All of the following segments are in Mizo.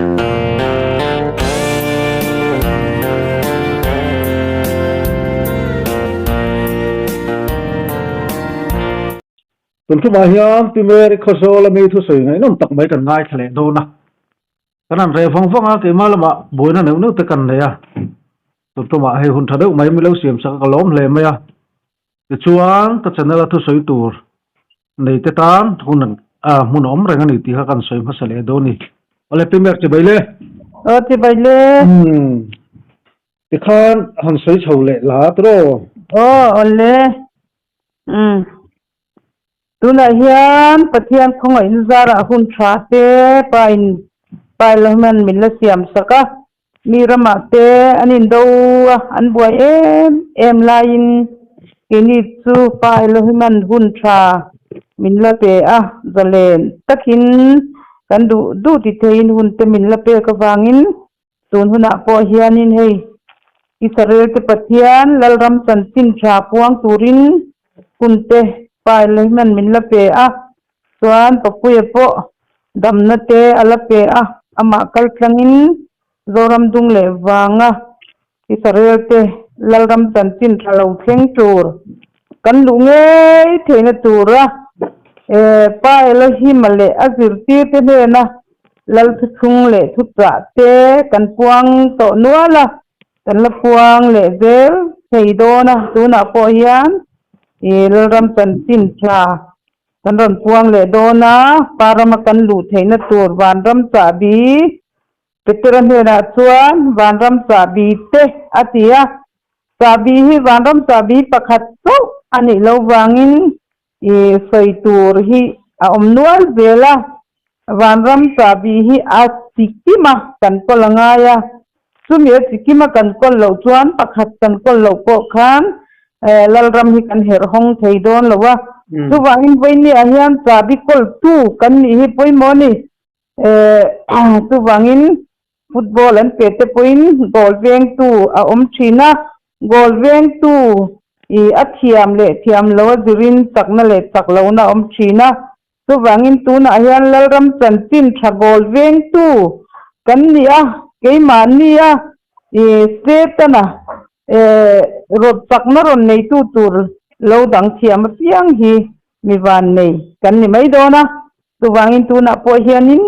Tun tumah hian Pi Mary Khawzawl a mi thusawi ngaihnawm tak mai kan ngaithla leh dawn a. Kan han reh vang vang a, keimah lamah buaina neuh neuh te kan nei a. Tun tumah hei hun tha deuh mai milo siam sak a ka lawm hle mai a. Tichuan ka channel a thusawi tur nei te tan hun hmun a awm reng a ni tih kha kan sawi hmasa leh dawn a ni. Awle Pi Mer chibai le. Aw chibai le. Umm tikhan han sawi chho leh la tiraw. Aw awle. Umm tunah hian Pathian khawngaihna zarah hun tha te pain Parliament min la siam sak a. Mi ramah te an indo a, an buai em em laiin keini chu Pa Elohiman hun tha min la pe a, zalen takin kan duh duh ti theiin hun te min la pek avangin tun hunah pawh hianin hei Israel te Pathian Lalram chanchin tha puang turin hun te Pa Elohiman min la pe a, Chuan Papuia pawh damna te a la pe a, amah kal tlangin Zoram dung leh vanga Israel te Lalram chanchin tha lo thleng tur kan luh ngei theihna tura Pa Elohim-a leh a zirtirte hnena Lal thuthlung leh thuchah te kan puang tawh nual a, kan la puang leh zel thei dawn a, tunah pawh hian Lalram chanchin tha Kan rawn puang leh dawn a, Pa rama kan luh theihna tur Vanram chahbi Petera hnenah chuan Vanram chahbi te a ti a. Chahbi hi Vanram chahbi pakhat chauh a nih loh vangin i sawi tur hi a awm nual zel a. Vanram chahbi hi a chi kima kan kawl a ngai a, chumi a chi kima kan kawl loh chuan pakhat kan kawl loh pawh khan Lalram hi kan herh hawng thei dawn lo a. Chuvangin vawinia hian chahbi kawltu kan nih hi pawimawh a ni. Chuvangin football an pe te pawhin goal vengtu a awm thin a, goal vengtu i a thiam leh thiam lo a zirin chakna leh chak lohna a awm thin a. Chuvangin tunah hian Lalram chanchin tha goal vengtu kan ni a, keimahni a i Setana rawt chakna rawn neitu tur lo dang thiam apiang hi mi van nei kan ni mai dawn a. Chuvangin tunah pawh hianin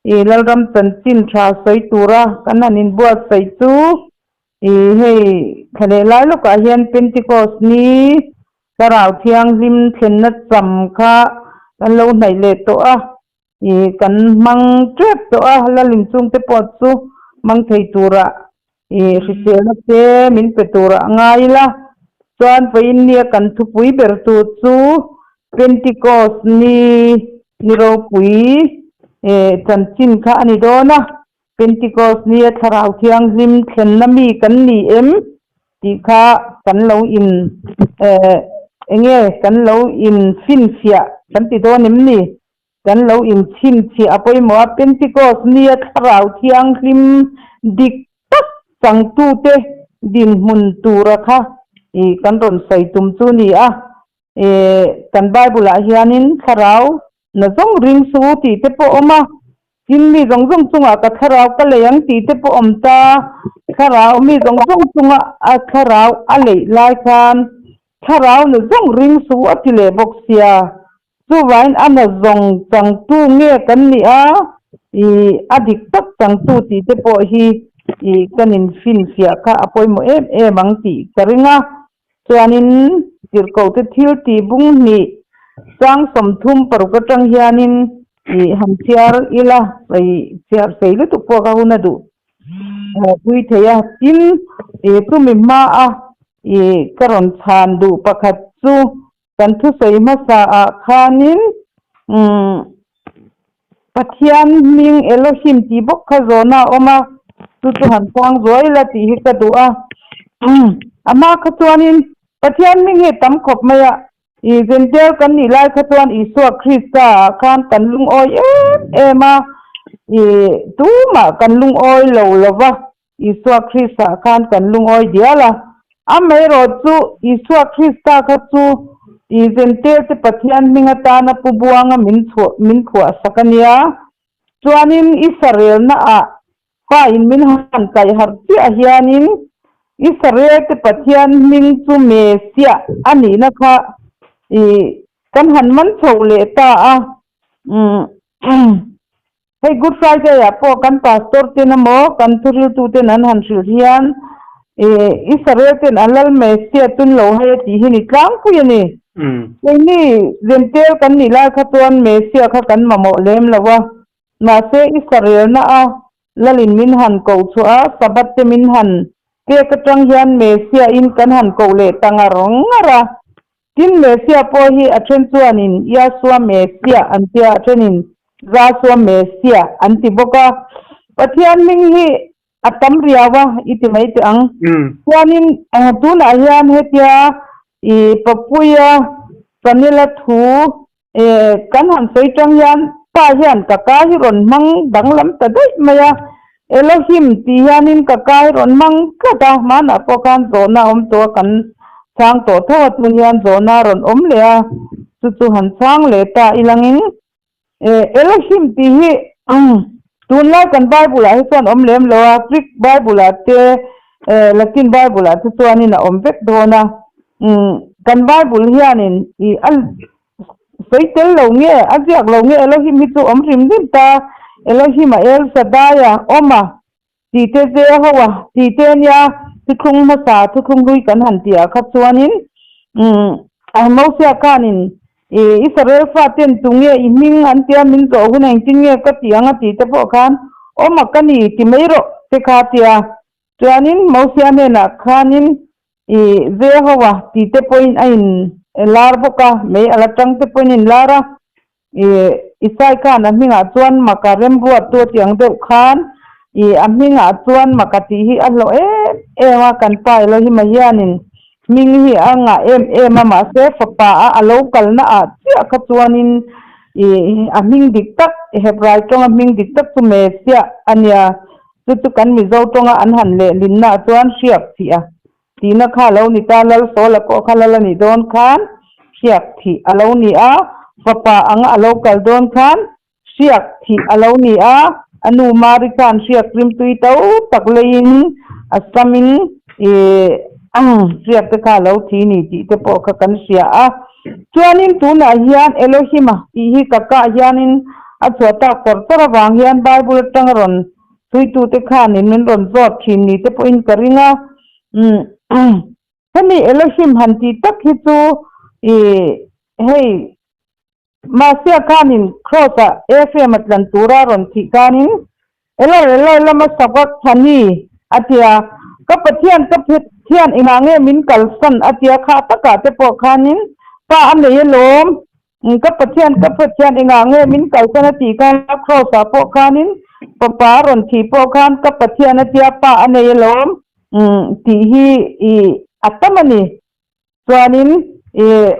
i Lalram chanchin tha sawi tura kan han inbuatsaih chu i hei thla leh lai lawkah hian Pentecost ni Thlarau Thianghlim thlenna cham kha kan lo hnaih leh tawh a, i kan hmang tep tawh a, Lalin chungte pawh chu hmang thei tura i hriselna te min pe tura a ngai ila. Chuan vawiin nia kan thupui ber tur chu Pentecost ni ni ropui chanchin kha a ni dawn a. Pentecost nia Thlarau Thianghlim thlenna mi kan ni em tih kha kan lo in eh enge kan lo in finfiah kan ti dawn em ni? Kan lo in chhinchhiah a pawimawh a, Pentecost nia Thlarau Thianghlim dik tak changtute dinhmun tura kha ih kan rawn sawi tum chu ni a. Eh kan Bible ah hianin Thlarau na zawng ring suh u tih te pawh a awm a, tin mi zawng zawng chungah ka thlarau ka lei ang tih te pawh a awm ta, thlarau mi zawng zawng chunga a thlarau a leih lai khan thlarau na zawng ring suh u a ti leh bawk sia, chuvangin a na zawng changtu nge kan nih a, ih a dik tak changtu tih te pawh hi ih kan infinfiah kha a pawimawh em em ang tih ka ring a. Chuanin tirhkohte thil tih bung hnih chang 36 atang hianin ih han chhiar ila sawi chhiar sei lutuk pawh ka hun a duh pui thei a. Tin, ih chumi hmaa ih ka rawn chhan duh pakhat chu kan thusawi hmasa ah khanin umm Pathian hming Elohim tih bawk kha zawhna a awm a, chu chu han chang zuai la tih hi ka duh a. A hma kha chuanin Pathian hming hi a tam khawp mai a, i Jentail kan nih lai kha chuan Isua Krista ah khan kan lungawi em em a, i tumah kan lungawi lo lo va, Isua Krista ah khan kan lungawi dial a. Amaherawh chu Isua Krista kha chu i Jentail te Pathian hming atana pu buanga min chhuah min phuah sak a nia. Chuanin Israel na ah Pa in min han kaih harh chiah hianin Israel te Pathian hming chu Messiah a nihna kha i kan han man chho leh ta a. Hei Good Friday ah pawh kan pastor ten emaw kan thuriltu ten an han hrilh hian Israel ten an lal Messiah tun lo hei a tih hi ni tlangpui a ni. Keini Gentail kan nih lai kha chuan Messiah kha kan mamawh lem lo a, mahse Israel na a lalin min han koh chhuah a, Sabbath te min han pek atang hian Messiah in kan han koh leh ta ngar ngar a. Tin, Messiah pawh hi a then chuanin Yahshua Messiah an tia, a thenin Zasua Messiah an ti bawk a. Pathian hming hi a tam riau a, i ti mai teh ang. Chuanin tunah hian hetia i Papuia Chanela thu kan han sawi tang hian pa hian ka ka hi rawn hmang danglam ta daih mai a. Elohim tih hianin ka ka hi rawn hmang tlat a, hmanah pawh khan zawhna a awm tawh a, kan chhang tawh tho a, tun hian zawhna a rawn awm leh a, chu chu han chhang leh ta ilangin Elohim tih hi tunlai kan Bible ah hi chuan awm lem lo a, Greek Bible ah te Latin Bible ah te chuanin a awm vek dawn a, kan Bible hianin ih a Sawi tel lo nge, a ziak lo nge Elohim hi chu awm hrim hrim ta, Elohim a El Shaddai a awm a, tih te Jehoa tih te nia thuthlung hmasa thuthlung hlui kan han tih ah kha chuanin umm Mosia khanin ih Israel faten tu nge i hming an tia min zawh hun a engtin nge ka tih ang a tih te pawh khan awm a ka ni ti mai rawh te kha tia chuanin Mosia hnenah khanin I Jehowa ti te pawhin a in lar bawk a, mei a la tang te pawhin a in lar a. I Isai khan a hmingah chuan Maka remruattu a tih ang deuh khan i a hmingah chuan Maka tih hi a hlawh em em a, kan pa Elohima hianin hming hi a ngah em em a, mahse fapa a a lo kalna ah chiah kha chuanin i a hming dik tak Hebrai tawnga hming dik tak chu Messiah a nia. Chu chu kan Mizo tawnga an han lehlinnaah chuan hriak thih a tihna kha a lo ni ta, Lal Sawla pawh kha lal a nih dawn khan hriak thih a lo ni a, fapa anga a lo kal dawn khan hriak thih a lo ni a, a nu Mari khan hriak rimtui to tak leiin a samin ih hriak te kha a lo thi ni tih te pawh kha kan hria a. Chuanin tunah hian Elohim-a tih hi ka kah hianin a chhuah tak chawr chawr avang hian Bible atanga rawn chhuitute khanin min rawn zawt thin ni te pawhin ka ring a. Hemi Elohim han tih tak hi chu ih hei Mahse khanin Cross-ah Ephraim-a tlan tura rawn thih khanin, Eloi, Eloi, lama sabachthani? a ti a. Ka Pathian, ka Pathian, engah nge min kalsan? a ti a. Kha takah te pawh khanin, Pa a nei alawm. Ka Pathian, ka Pathian, engah nge min kalsan? a tih khan Cross-ah pawh khanin, Fapa a rawn thih pawh khan, Ka Pathian a ti a, Pa a nei alawm tih hi a tam a ni. Chuanin ih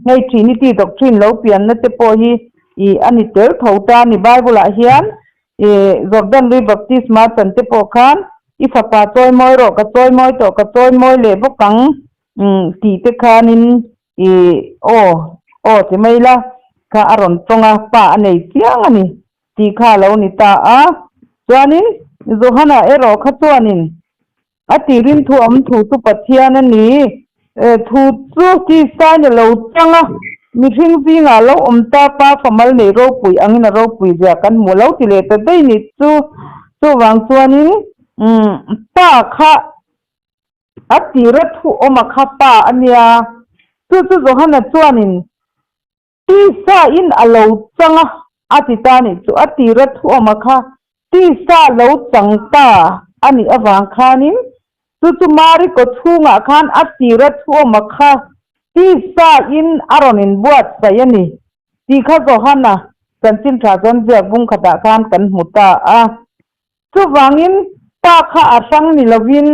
hei Trinity doctrine lo pianna te pawh hi ih a ni tel tho ta a ni. Bible ah hian ih Jordan lui baptisma chan te pawh khan i fapa chawimawi rawh ka chawimawi tawh ka chawimawi leh bawk ang tih te khanin ih aw aw ti mai la kha a rawn tawng a pa a nei chiang a ni tih kha a lo ni ta a. Chuanin Johana erawh kha chuanin A tirin thu awm thu chu Pathian a ni. Thu chu tisain a lo chang a, mihring zingah a lo awm ta, pa famal nei ropui angin a ropui zia kan hmu lo ti leh ta daih ni chu. Chuvang chuanin pa kha a tira thu awma kha pa a nia. Chu chu Johana chuanin Tisa in a lo chang a, a ti ta nih chu. A tira thuawma kha tisa lo chang ta a nih avang khanin chu chu Mari kaw chhungah khan a tira thuawma kha tisa in a rawn inbuatsaih a ni tih kha Johana chanchin tha chuan ziak bung khatah khan kan hmu ta a. Chuvangin pa kha a hrang ni lovin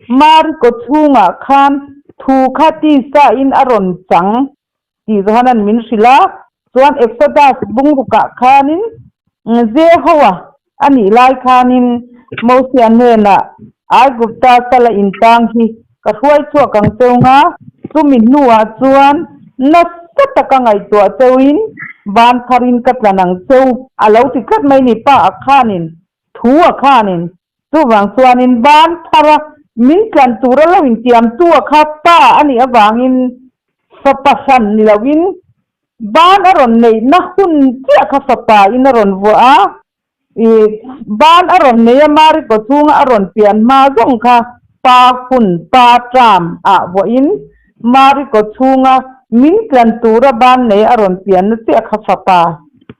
Mari kaw chhungah khan thu kha tisa in a rawn chang tih Johana'n min hrilh a, chuan Exodus bungrukah khanin Jehoa a nih lai khanin Mosia hnenah Aigupta sala intang hi ka hruai chhuak ang cheu nga, chumi hnuah chuan nasa taka ngaihtuah cheuin van tharin ka tlan ang cheu a lo ti tlat mai ni pa a khanin thu a khanin. Chuvang chuanin ban thara min tlan tura lo intiamtu a kha Pa a nih avangin Fapa hran ni loin ban a rawn neihna hun chiah kha Fapa in a rawn vuah a, i ban a rawn nei a Mari kaw chhunga a rawn pian hma zawng kha Pa hun Pa term ah vuahin Mari kaw chhunga min tlan tura ban nei a rawn pianna chiah kha Fapa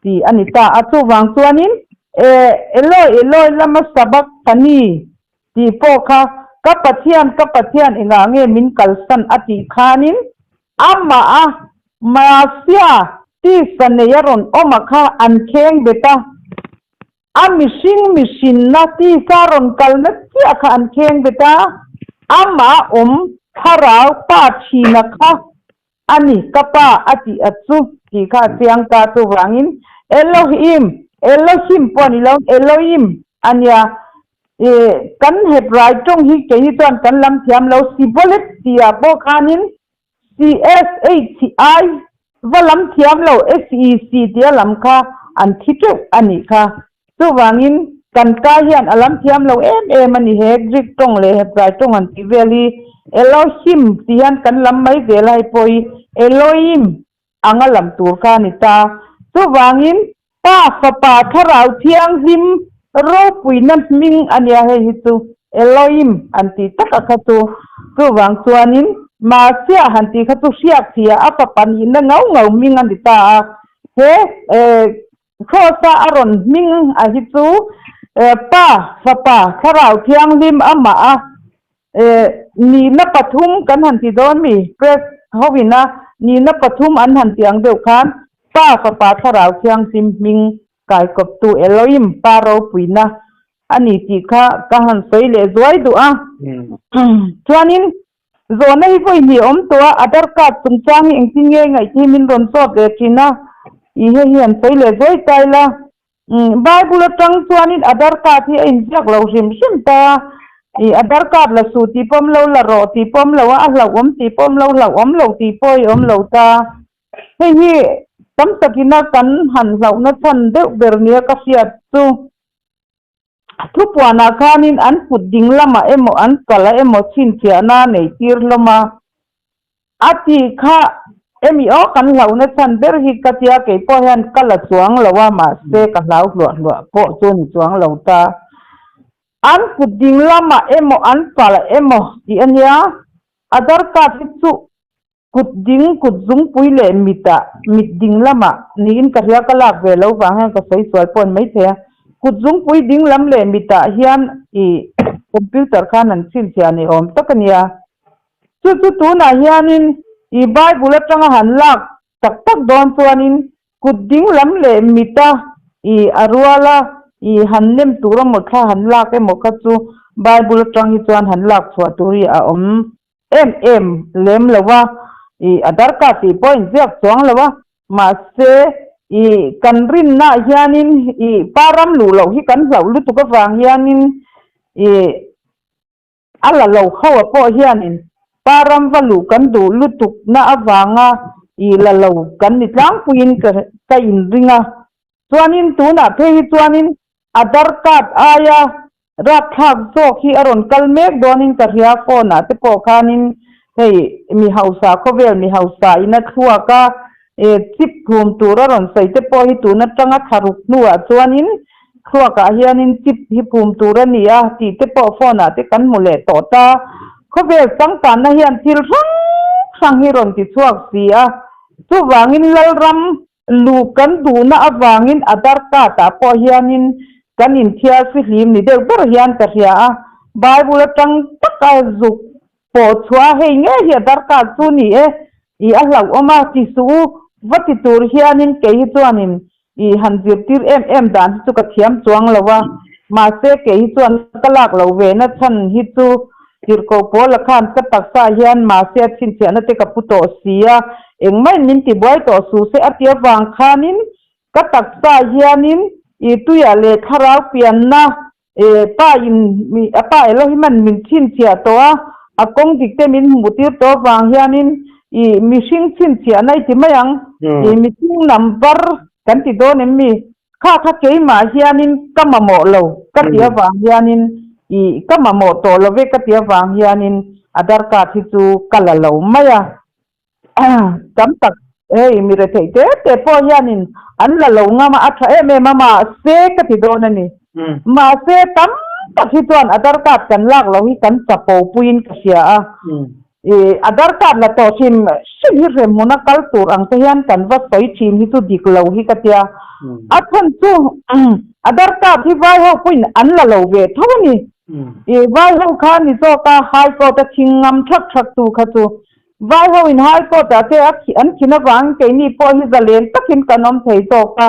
tih a ni ta a. Chuvang chuanin E, Eloi, Eloi, lama sabachthani tih pawh kha ka Pathian, ka Pathian engah nge min kalsan a tih khanin amah a Masia tisa nei a rawn awm a kha an kheng bet a, a mihring mihrinna tisa rawn kalna chiah kha an kheng bet a, amah a awm thlarau pa thina kha A ni, ka pa a tih a chu tih kha a chiang ta. Chuvangin Elohim, Elohim pawh a ni lo, Elohim a nia. I kan Hebrai tawng hi kei hi chuan kan lam thiam lo, Sibolet tihah pawh khanin C-S-H-I va lam thiam lo, S-E-C tia lam kha an thi teuh a nih kha. Chuvangin kan ka hian a lam thiam lo em em a ni he Greek tawng leh Hebrai tawng han tih vel hi Elohim tih hian kan lam mai zel a hei pawh hi Elohim anga lam tur kha a ni ta. Chuvangin Pa, Fapa, Thlarau Thianghlim ropuina hming a nia hei hi chu Elohim an tih taka kha chu. Chuvang chuanin Masiah han tih kha chu hriak thih a a fapa nihna ngau ngau hming a ni ta a. He Kross-a a rawn hming a hi chu Pa, Fapa, Thlarau Thianghlim amah a nihna pathum kan han ti dawn mi? Press hoin a nihna pathum an han ti ang deuh khan Pa, Fapa, Thlarau Thianghlim hming kaikawptu Elohim Pa ropuina a ni tih kha ka han sawi leh zuai duh a. Chuanin Zawhna hi vawi hnih awm tawh a, Aadhaar card chungchang hi engtin nge ngaih hi min rawn zawt ve thin a, i hei hi han sawi leh zuai ta ila. Bible atang chuanin Aadhaar card hi a inziak lo hrim hrim ta a, i Aadhaar card la suh tih pawh awm lo, la rawh tih pawh awm lo a, a hlauhawm tih pawh awm lo, hlauhawm lo tih pawh i awm lo ta. Hei hi tam takina kan han hlauhna chhan deuh ber nia ka hriat chu. Thupuanah khanin an kut ding lamah emaw an kal-ah emaw chhinchhiahna a nei tir hlawm a. A tih kha emi aw kan hlauhna chhan ber hi ka tia kei pawh hian ka la chuang lo a mahse ka hlau hluah hluah pawh chu ni chuang lo ta. An kut ding lamah emaw an kal-ah emaw tih a nia. Aadhaar card hi chu Kut ding, kut zungpui leh mitah, mit ding lamah niin ka hria ka lak ve lo vang hian ka sawi sual pawh a ni maithei a. Kut zungpui ding lam leh mitah hian i computer khan an chhinchhiah ni awm tak a nia. Chu chu tunah hianin i Bible atanga han lak tak tak dawn chuanin kut ding lam leh mita i a ruala i han nem tur emaw thla han lak emaw kha chu Bible atang hi chuan han lak chhuah tur hi a awm em em lem lo a, i Aadhaar card tih pawh a inziak chuang lo a, mahse i kan rinnaah hianin i pa ram luh loh hi kan hlauh lutuk avang hianin i a la lo ho a pawh hianin pa ram va luh kan duh lutukna avanga i la lo kan ni tlangpuiin ka ka inring a, chuanin tunah phei hi chuanin Aadhaar card aia Rapthlak zawk hi a rawn kal mek dawnin ka hria, phone ah te pawh khanin hei mi hausa khawvel mi hausa in a thluak a, chip thum tur a rawn sawi te pawh hi tun atanga thlaruk hnuah chuanin thluak ah hianin chip hi phum tur a ni a tih te pawh phone ah te kan hmu leh tawh ta. Khawvel changkanna hian thil hrang hrang hi rawn ti chhuak si a, chuvangin Lalram Luh kan duhna avangin Aadhaar card ah pawh hianin kan inthiar fihlim ni deuh ber hian ka hria a, Bible atang taka zuk pawh chhuah a hei ngei hi Aadhaar card chu ni e, i a hlauhawm a ti suh u, va ti tur hianin kei hi chuanin i han zirtir em em dan hi chu ka thiam chuang lo a, mahse kei hi chuan ka lak lo ve na chhan hi chu Tirhkoh Paula khan ka taksa hian mahse a chhinchhiahna te ka pu tawh si a, engmah min tibuai tawh suh se a ti avang khanin ka taksa hianin i tuiah leh thlarau pianna e pa in a pa Elohiman min chhinchhiah tawh a, a kawng dik te min hmuh tir tawh avang hianin i mihring chhinchhiahna i ti mai ang, i mihring number kan ti dawn em mi? Kha kha keimah hianin ka mamawh lo ka ti avang hianin. I ka mamawh tawh lo ve ka ti avang hianin Aadhaar card hi chu ka la lo mai a. Tam tak hei mi retheih te te pawh hianin an la lo ngam a, a tha em em a mahse ka ti dawn a ni. Mahse tam tak hi chuan Aadhaar card kan lak loh hi kan chapo puiin ka hria a. I Aadhaar card la tawh hrim hrim hi hremhmuna kal tur ang te hian kan va sawi thin hi chu dik lo hi ka tia. A chhan chu Aadhaar card hi vai ho pawhin an la lo ve tho a ni. I vai ho kha ni zawk a High Court a thing ngam thak thak tu kha chu Vai ho in High Court ah te a an khin avangin keini pawh hi zalen takin kan awm thei zawk a,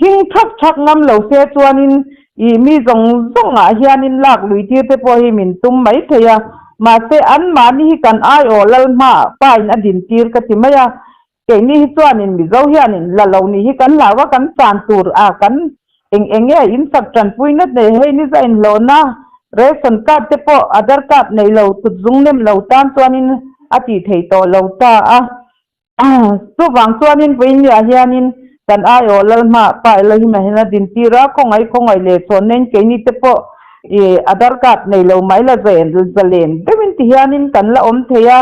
thing thak thak ngam lo se chuanin ih mi zawng zawng ah hianin lak lui tir te pawh hi min tum mai thei a, mahse anmahni hi kan aiawh lal hma pa in a din tir ka ti mai a, keini hi chuanin Mizo hianin la lo nih hi kan hlau a, kan chan tur a kan Eng eng nge in sak tanpuina nei hei ni za inhlawhna ration card te pawh Aadhaar card nei lo kut zung nem lo tan chuanin a tih theih tawh lo ta a. Chuvang chuanin vawiinniah hianin kan aiawh Lalhma pa Elohim-a hian a dintir a, khawngaih khawngaih leh chhawnnain keini te pawh i Aadhaar card nei lo mai la zalen deuhin ti hianin kan la awm thei a,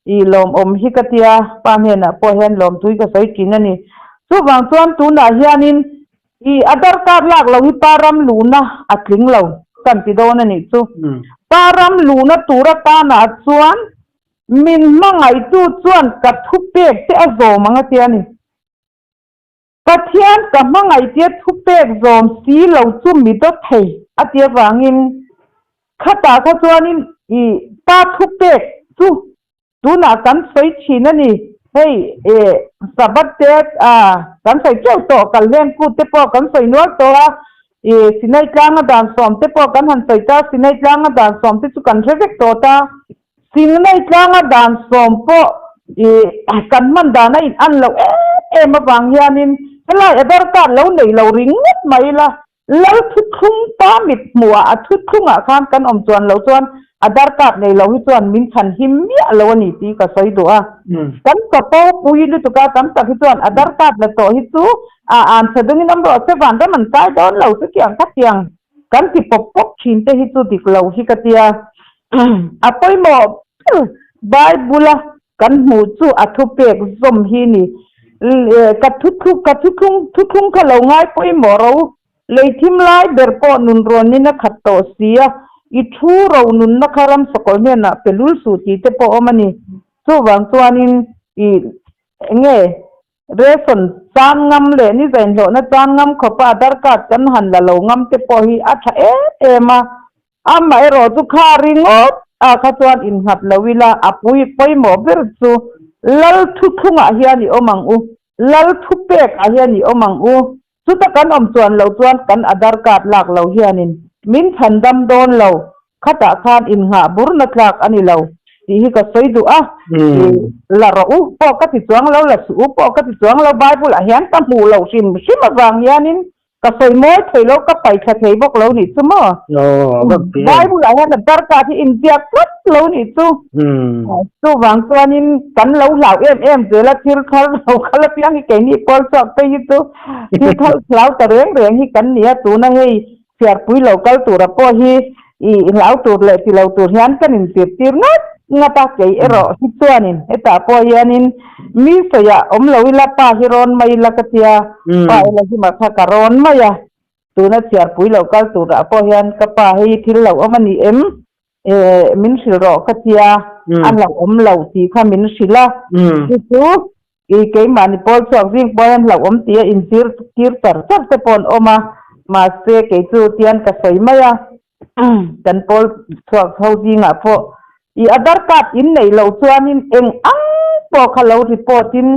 i lawmawm hi ka tia pa hnenah pawh hian lawmthui ka sawi thin a ni. Chuvang chuan tunah hianin I Aadhaar card lak lo hi pa ram luhna a tling lo kan ti dawn a nih chu. Pa ram luhna tur atanah chuan min hmangaihtu chuan ka thupek te a zawm ang a ti a ni. Pathian ka hmangaihtia thupek zawm si lo chu mi dawt thei a ti avangin khatah kha chuanin i pa thupek chu Tunah kan sawi thin a ni. Hei eh Sabbath te a kan sawi teuh tawh, Kalhleng kut te pawh kan sawi nual tawh a, eh Sinai tlanga dan sawm te pawh kan han sawi ta, Sinai tlanga dan sawm te chu kan hre vek tawh ta. Sinai tlanga dan sawm pawh eh kan hman dan a in an loh em em avang hianin helai Aadhaar card lo neih lo ringawt mai ila Lal thuthlung pa mit hmuhah a thuthlungah khan kan awm chuan loh chuan Aadhaar card nei lo hi chuan min chhan him miah lo a ni tih ka sawi duh a. Kan chapo pui lutuk a, tam tak hi chuan Aadhaar card la tawh hi chu a an chhe dungin awm rawh se, vanram an kai dawn lo chu tiang kha tiang kan ti pawp pawp thin te hi chu dik lo hi ka tia. A pawimawh ber Bible a Kan hmuh chu a thupek zawm hi ni. Ka thuthlung ka thuthlung thuthlung kha lo ngai pawimawh ro. Lei thim lai ber pawh nun rawnin a khat tawh si a, i thu ro nunna kha ram sakawlh hnenah pe lul suh tih te pawh awm a ni. Chuvang chuanin i enge ration chan ngam leh ni zainhlawhna chan ngam khawpa Aadhaar card kan han la lo ngam te pawh hi a tha em em a. Amaherawh chu kha ringawt ah kha chuan innghat lo ila, a pui pawimawh ber chu Lal thuthlungah hian i awm ang u, Lal thupek ah hian i awm ang u. Chuta kan awm chuan loh chuan kan Aadhaar card lak lo hianin min chhan dam dawn lo, khatah khan innghah burna tlak a ni lo tih hi ka sawi duh a, i la rawh u pawh ka ti chuang lo, la suh u pawh ka ti chuang lo, Bible ah hian ka hmuh loh hrim hrim avang hianin Ka sawi mawi thei lo, ka pai thla thei bawk lo nih chu maw? Bible ah hian a darkah hi inziak tlat lo nih chu. Chuvang chuanin kan lo hlau em em zel a, thil thar lo kal apiang hi keini pawl chhuak phei hi chu thil thar hlau ta reng reng hi kan ni a, tuna hei chhiarpui lo kal tura pawh hi i hlau tur leh ti lo tur hian kan inzirtir ngat ngat a, kei erawh hi chuanin hetah pawh hianin mi sawiah awm lo ila pa hi rawn mai ila ka tia, pa ila hi mah kha ka rawn mai a, tuna chhiarpui lo kal turah pawh hian ka pa hei thil lo awm a ni em? Eh min hrilh rawh ka tia, a hlauhawm lo tih kha min hrilh a, chu chu I keimahni pawl chhuak zing pawh hian hlauhawm tih a inzir tir char char te pawh an awm a, mahse kei chu tian ka sawi mai a, kan pawl chhuak ho zingah pawh i Aadhaar card in neih loh chuanin eng ang pawh kha lo report in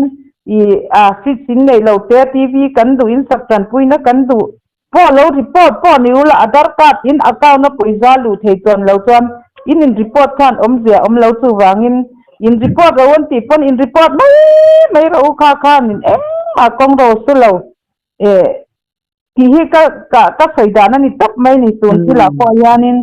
i a fridge in neih loh te, TV kan duh in sak tanpuina kan duh Pawh lo report pawh ni ula Aadhaar card in account a pawisa luh thei chuan lo chuan in in report khan awmzia awm lo chuvangin in report ro an tih pawn in report mai mai rawh u kha khan in engmah kawng ro su lo eh tih hi ka ka ka sawi dan a ni tawp mai ni tun thilah pawh hianin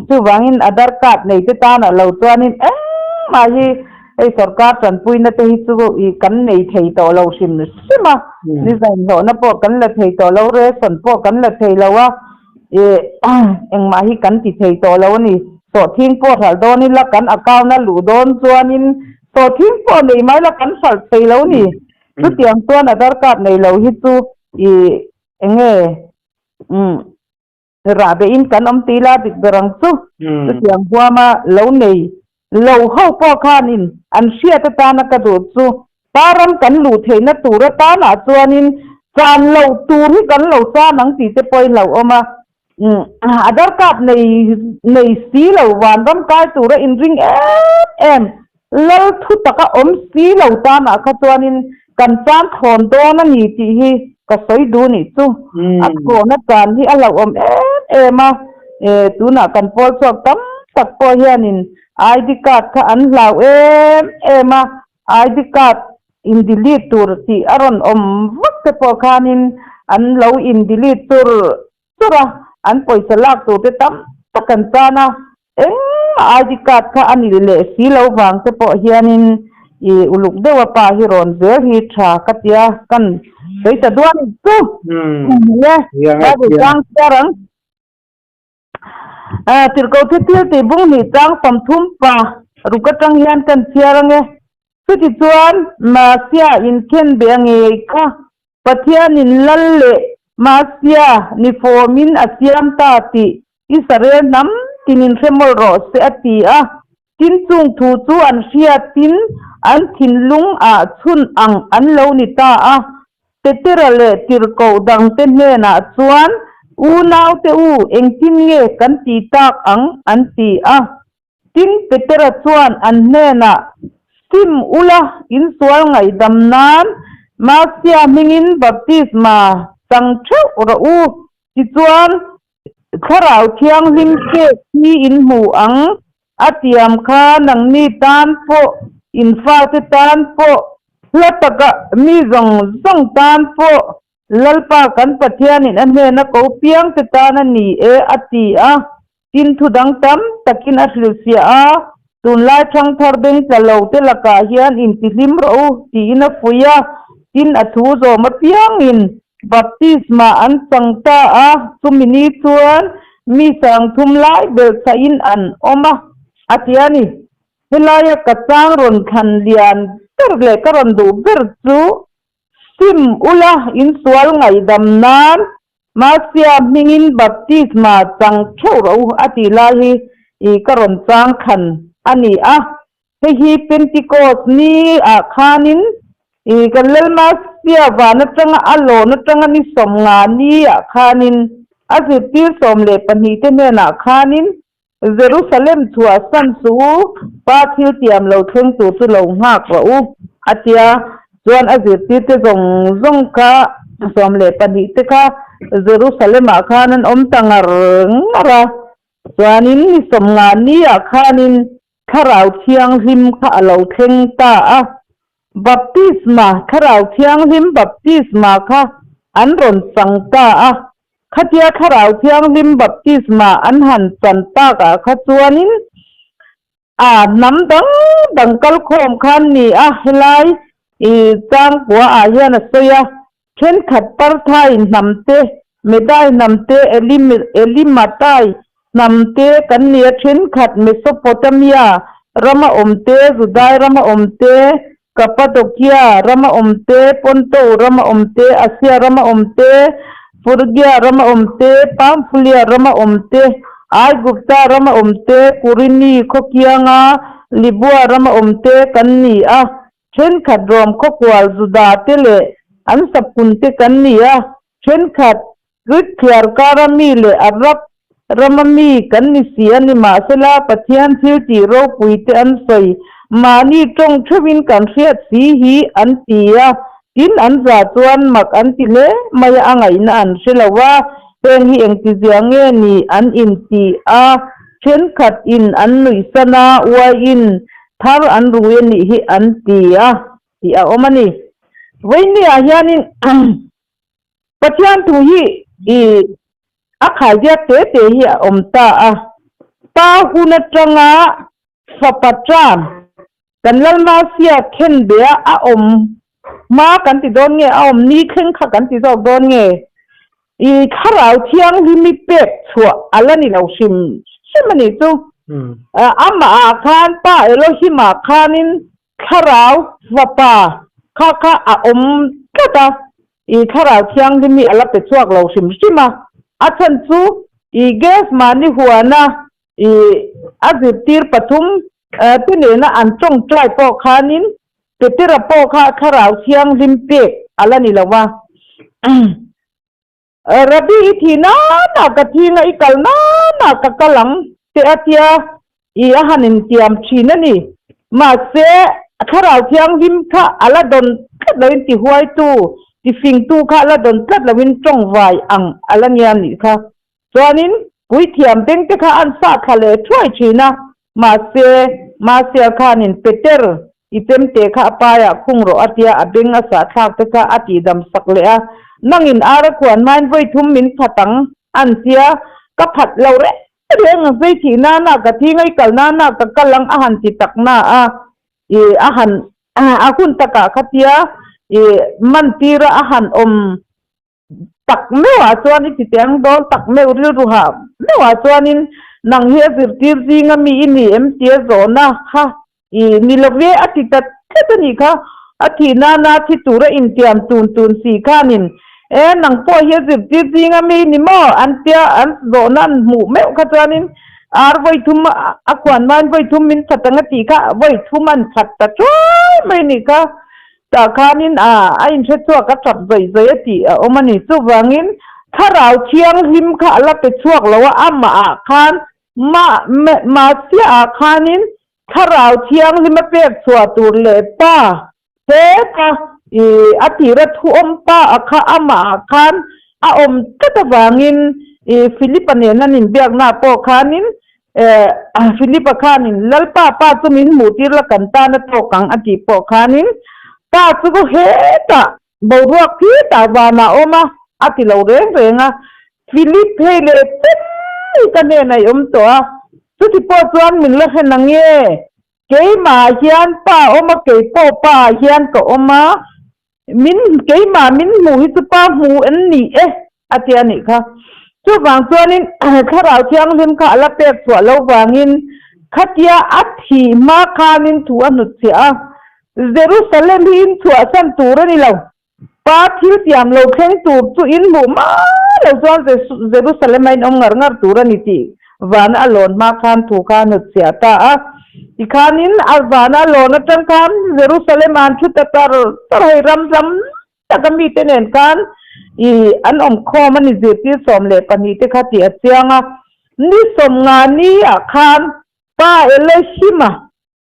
chuvangin Aadhaar card nei te tanah lo chuanin engmah hi Hei sorkar tanpuina te hi chu i kan nei thei tawh lo hrim hrim a, ni zainhlawhna pawh kan la thei tawh lo, ration pawh kan la thei lo a, Ih engmah hi kan ti thei tawh lo a ni. Sawhthing pawh hralh dawn ila kan account a luh dawn chuanin sawhthing pawh nei mai la kan hralh thei lo a ni. Chutiang chuan Aadhaar card nei lo hi chu ih eng nge umm rah behin kan awm tih ila dik ber ang chu. Chutiang huama lo nei lo ho pawh khanin an hriat atana ka duh chu Pa ram kan luh theihna tur atanah chuanin chan loh tur hi kan lo chan ang tih te pawhin hlauhawm a. Aadhaar card nei nei si lo vanram kai tura inring em em lal thu taka awm si lo tanah kha chuanin kan chan thlawn dawn a ni tih hi ka sawi duh nih chu. A thlawhna chan hi a hlauhawm em em a, tunah kan pawl chhuak tam tak pawh hianin ID card kha an hlau em em a, ID card in delete tur tih a rawn awm vak te pawh khanin an lo in delete tur tur a, an pawisa lak tur te tam tak an tan a, engmah ID card kha a nih leh si lo vang te pawh hianin i uluk deuh a pa hi rawn zel hi tha ka tia kan sawi ta duan chu nia Bible chang chhiar ang. Tirhkoh thi thil tih bung hnih chang 30 pa ruk atang hian kan chhiar ange. Chutichuan Masia inkhen be a ngei kha Pathianin lal leh Masia ni fawmin a siam ta tih Israel hnam tinin hre mawlh rawh se a ti a. Tin chung thu chu an hriatin an thinlung ah chhun ang an lo ni ta a. Petera leh tirhkoh dangte hnenah chuan, Unaute u, engtin nge kan ti tak ang? an ti a. Tin, Petera chuan an hnenah, Sim ula, insual ngaihdam nan Masia hmingin baptisma chang theuh rawh u. Tichuan, Thlarau Thianghlim pek hi in hmu ang, a tiam kha nangni tan pawh, in fate tan pawh, hla taka mi zawng zawng tan pawh Lalpa kan Pathianin a hnena ko piangte tan a ni e, a ti a. Tin thu dang tam takin a hrilhfiah a, Tunlai thangthar beng tla lo te lakah hian intihlim rawh u, tiin a fuih a. Tin a thu zawm apiangin Baptisma an chang ta a, chumi ni chuan mi 30 lai belhchhahin an awm a, a ti a ni. Helaia ka chang rawn thlan lian ber leh ka rawn duh ber chu sim ula insual ngaihdam nan Masia hmingin baptisma chang theuh rawh u a tih lai hi i ka rawn chang thlan a ni a. Hei hi Pentecost ni ah khanin i kan Lalmasia van atanga a lawn atanga ni 50 ni ah khanin a zirtir 12 te hnenah khanin Jerusalem chhuah san suh u, Pa thil tiam lo thleng tur chu lo nghak rawh u, a tia. Chuan a zirtir te zawng zawng kha 12 te kha Jerusalem ah khan an awm ta ngar ngar a. Chuanin ni 50 ni ah khanin Thlarau Thianghlim kha a lo thleng ta a, baptisma, Thlarau Thianghlim baptisma kha an rawn chang ta a. Khatia Thlarau Thianghlim baptisma an han chan takah kha chuanin a hnam dang dang kalkhawm khan ni a, helai i changkua ah hian a sawi a, Thenkhat Parthai hnam te, Medai hnam te, Elimatai hnam te kan ni a, thenkhat Mesopotamia rama awm te, Judai rama awm te, Kapadokia rama awm te, Ponto rama awm te, Asia rama awm te, Furgia rama awm te, Pamfulia rama awm te, Aigupta rama awm te, Kurini khawkianga Libua rama awm te kan ni a. Thenkhat Rom khawkual Juda te leh an saphun te kan ni a, thenkhat Greek thliar kara mi leh Arab rama mi kan ni si a ni. Mahsela, Pathian thil tih ropui te an sawi, mahni tawng theuhin kan hriat si hi an ti a, tin an za chuan mak an ti hle mai a, a ngaihna an hre lo a, heng hi engtizia nge ni an inti a, thenkhat in an nuihsan a, uaiin Thar an rui a nih hi an ti a tih a awm a ni. Vawinia hianin Pathian thu hi i a khaidiat te te hi a awm ta a. Pa hun atanga fapa tan kan Lalmasia khenbeh a a awm hma kan ti dawn nge a awm ni thleng kha kan ti zawk dawn nge? I thlarau thianghlim i pek chhuah a la ni lo hrim hrim a nih chu. Amah ah khan Pa Elohim ah khanin thlarau fapa kha kha a awm tlat a, i thlarau thianghlim hi a la pe chhuak lo hrim hrim a. A chhan chu i gas mahni huana i a zirtir pathum te nena an tawngtai pawh khanin Petera pawh kha thlarau thianghlim pek a la ni lo va. Rabbi i thi nana ka thinga i kal nana ka kal ang te a tia i a han intiam thin a ni. Mahse, thlarau thianghlim kha a la dawn tlat loin tihuaitu, tifingtu kha a la dawn tlat loin tawngvai ang a la nia nih kha. Chuanin puithiam bengte kha an sah thla leh thuai thin a, mahse, Marcial khanin Peter, i chemte kha a paiah khung rawh a tia a beng a sah thlak te kha a tihdam sak leh a, nangin ara khuan hmain vawi thum min phat ang an tia, ka phat lo reng reng ang zei thih nana ka thi ngai kal nana ka kal ang a han ti tak na a, i a han a hun takah kha tia i mantira a han awm Tak meuhah chuan i ti teh ang dawn, tak meuh rilru hah meuhah chuanin nang hi a zirtir zinga mi i ni em tia zawhna kha i ni lo ve a ti ta tlat a nih kha. A thih nana thi tura intiam tun tun si khanin e nang pawh hi a zirtir zinga mi i ni maw an tia an zawhna an hmuh meuh kha chuanin ar vawi thum a khuan hmain vawi thum min that ang a tih kha vawi thum an that ta thuai mai a nih kha. Tah khanin a a inhre chhuak a tap zawih zawih a tih a awm a ni. Chuvangin Thlarau Thianghlim kha a la pe chhuak lo a, amah ah khan ma Mahsia ah khanin Thlarau Thianghlim a pek chhuah tur leh pa heta i a tira thu awm pa a kha amah ah khan a awm tlat avangin i Philip-a nen an inbiakna pawh khanin Eh, Philip-a khanin, Lalpa, Pa chu min hmuh tir la kan tan a tawk ang a tih pawh khanin, Pa chu hetah boruak khitah vanah a awm a, a ti lo reng reng a. Philip hei leh chen hi ka hnenah i awm tawh a, chuti pawh chuan min la hre na nge? Keimah hian Pa a awm a, kei pawh Pa ah hian ka awm a, Min, keimah min hmuh hi chu pa hmu an ni e, a ti a nih kha. Chuvang chuanin Thlarau Thianghlim kha a la pek chhuah lo vangin khatia a thih hma khanin thu a hnutchhiah a, Jerusalem hi in chhuahsan tur a ni lo. Pa thil tiam lo thleng tur chu in hmuh hma lo chuan Jerusalem-a in awm ngar ngar tur a ni tih Vana a lawn hma khan thu kha a hnutchhiah ta a. Tikhanin a vana a lawn atang khan Jerusalem ah an thu ta tar tar hei ram ram taka mite nen khan i an awm khawm a ni zirtir 12 te kha tih a chiang a. Ni 50 ni ah khan Pa Elohim-a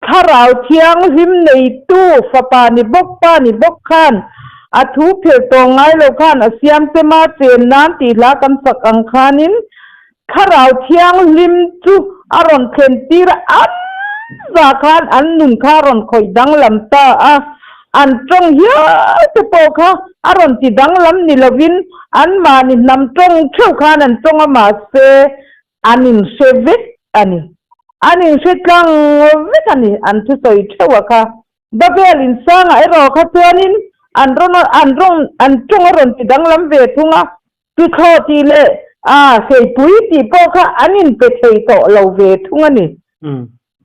Thlarau Thianghlim neitu Fapa ni bawk Pa ni bawk khan a thu phel tawh ngai lo khan a siam chema chen nan tih hla kan sak ang khanin Thlarau Thianghlim chu a rawn thlen tir a, an za khan an nun kha a rawn khawih danglam ta a, an tawng hial te pawh kha a rawn ti danglam ni lovin anmahni hnam tawng theuh khan an tawng a mahse An inhre vek a ni. An inhre tlang vek a ni, an thusawi theuh a kha. Babel insangah erawh kha chuanin an rawn an rawn an tawng a rawn ti danglam ve thung a, tuthlawh tih leh a hleipui tih pawh kha an inpe thei tawh lo ve thung a ni.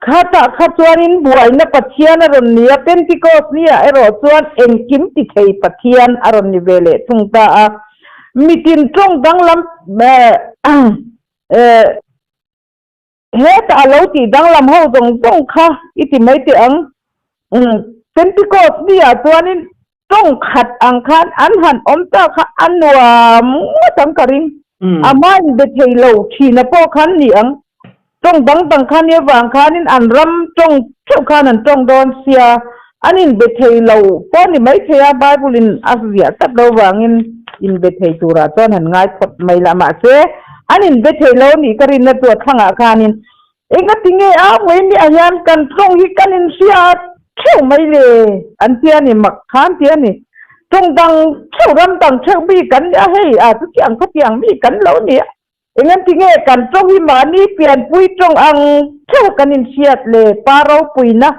Khatah kha chuanin buaina Pathian a rawn ni a, Pentecost ni-ah erawh chuan engkim ti thei Pathian a rawn ni ve leh thung ta a. Mitin tawng danglam hetah a lo tih danglam ho zawng zawng kha i ti mai teh ang. Pentecost ni-ah chuanin tawng khat ang khan an han awm ta kha a nuam ngawt ang ka ring. A hma in be thei lo thina pawh khan ni ang. Tawng dang dang kha nia vang khanin an ram tawng theuh khan an tawng dawn sia, an in be thei lo pawh ni mai thei a, Bible in a ziah tlat lo vangin in be thei turah chuan han ngai phawt mai lah. Mahse, an in be thei lo nih ka rinna chu a thlangah khanin Engati nge a mai mi ah hian kan tawng hi kan inhria theuh mai le? An ti a ni, mak khan ti a ni. Tawng dang theuh, ram dang theuh mi kan nia hei, a chuti ang khati ang mi kan lo ni a. Engati nge kan tawng hi mahni pianpui tawng ang theuh kan inhriat le? Pa ropuina,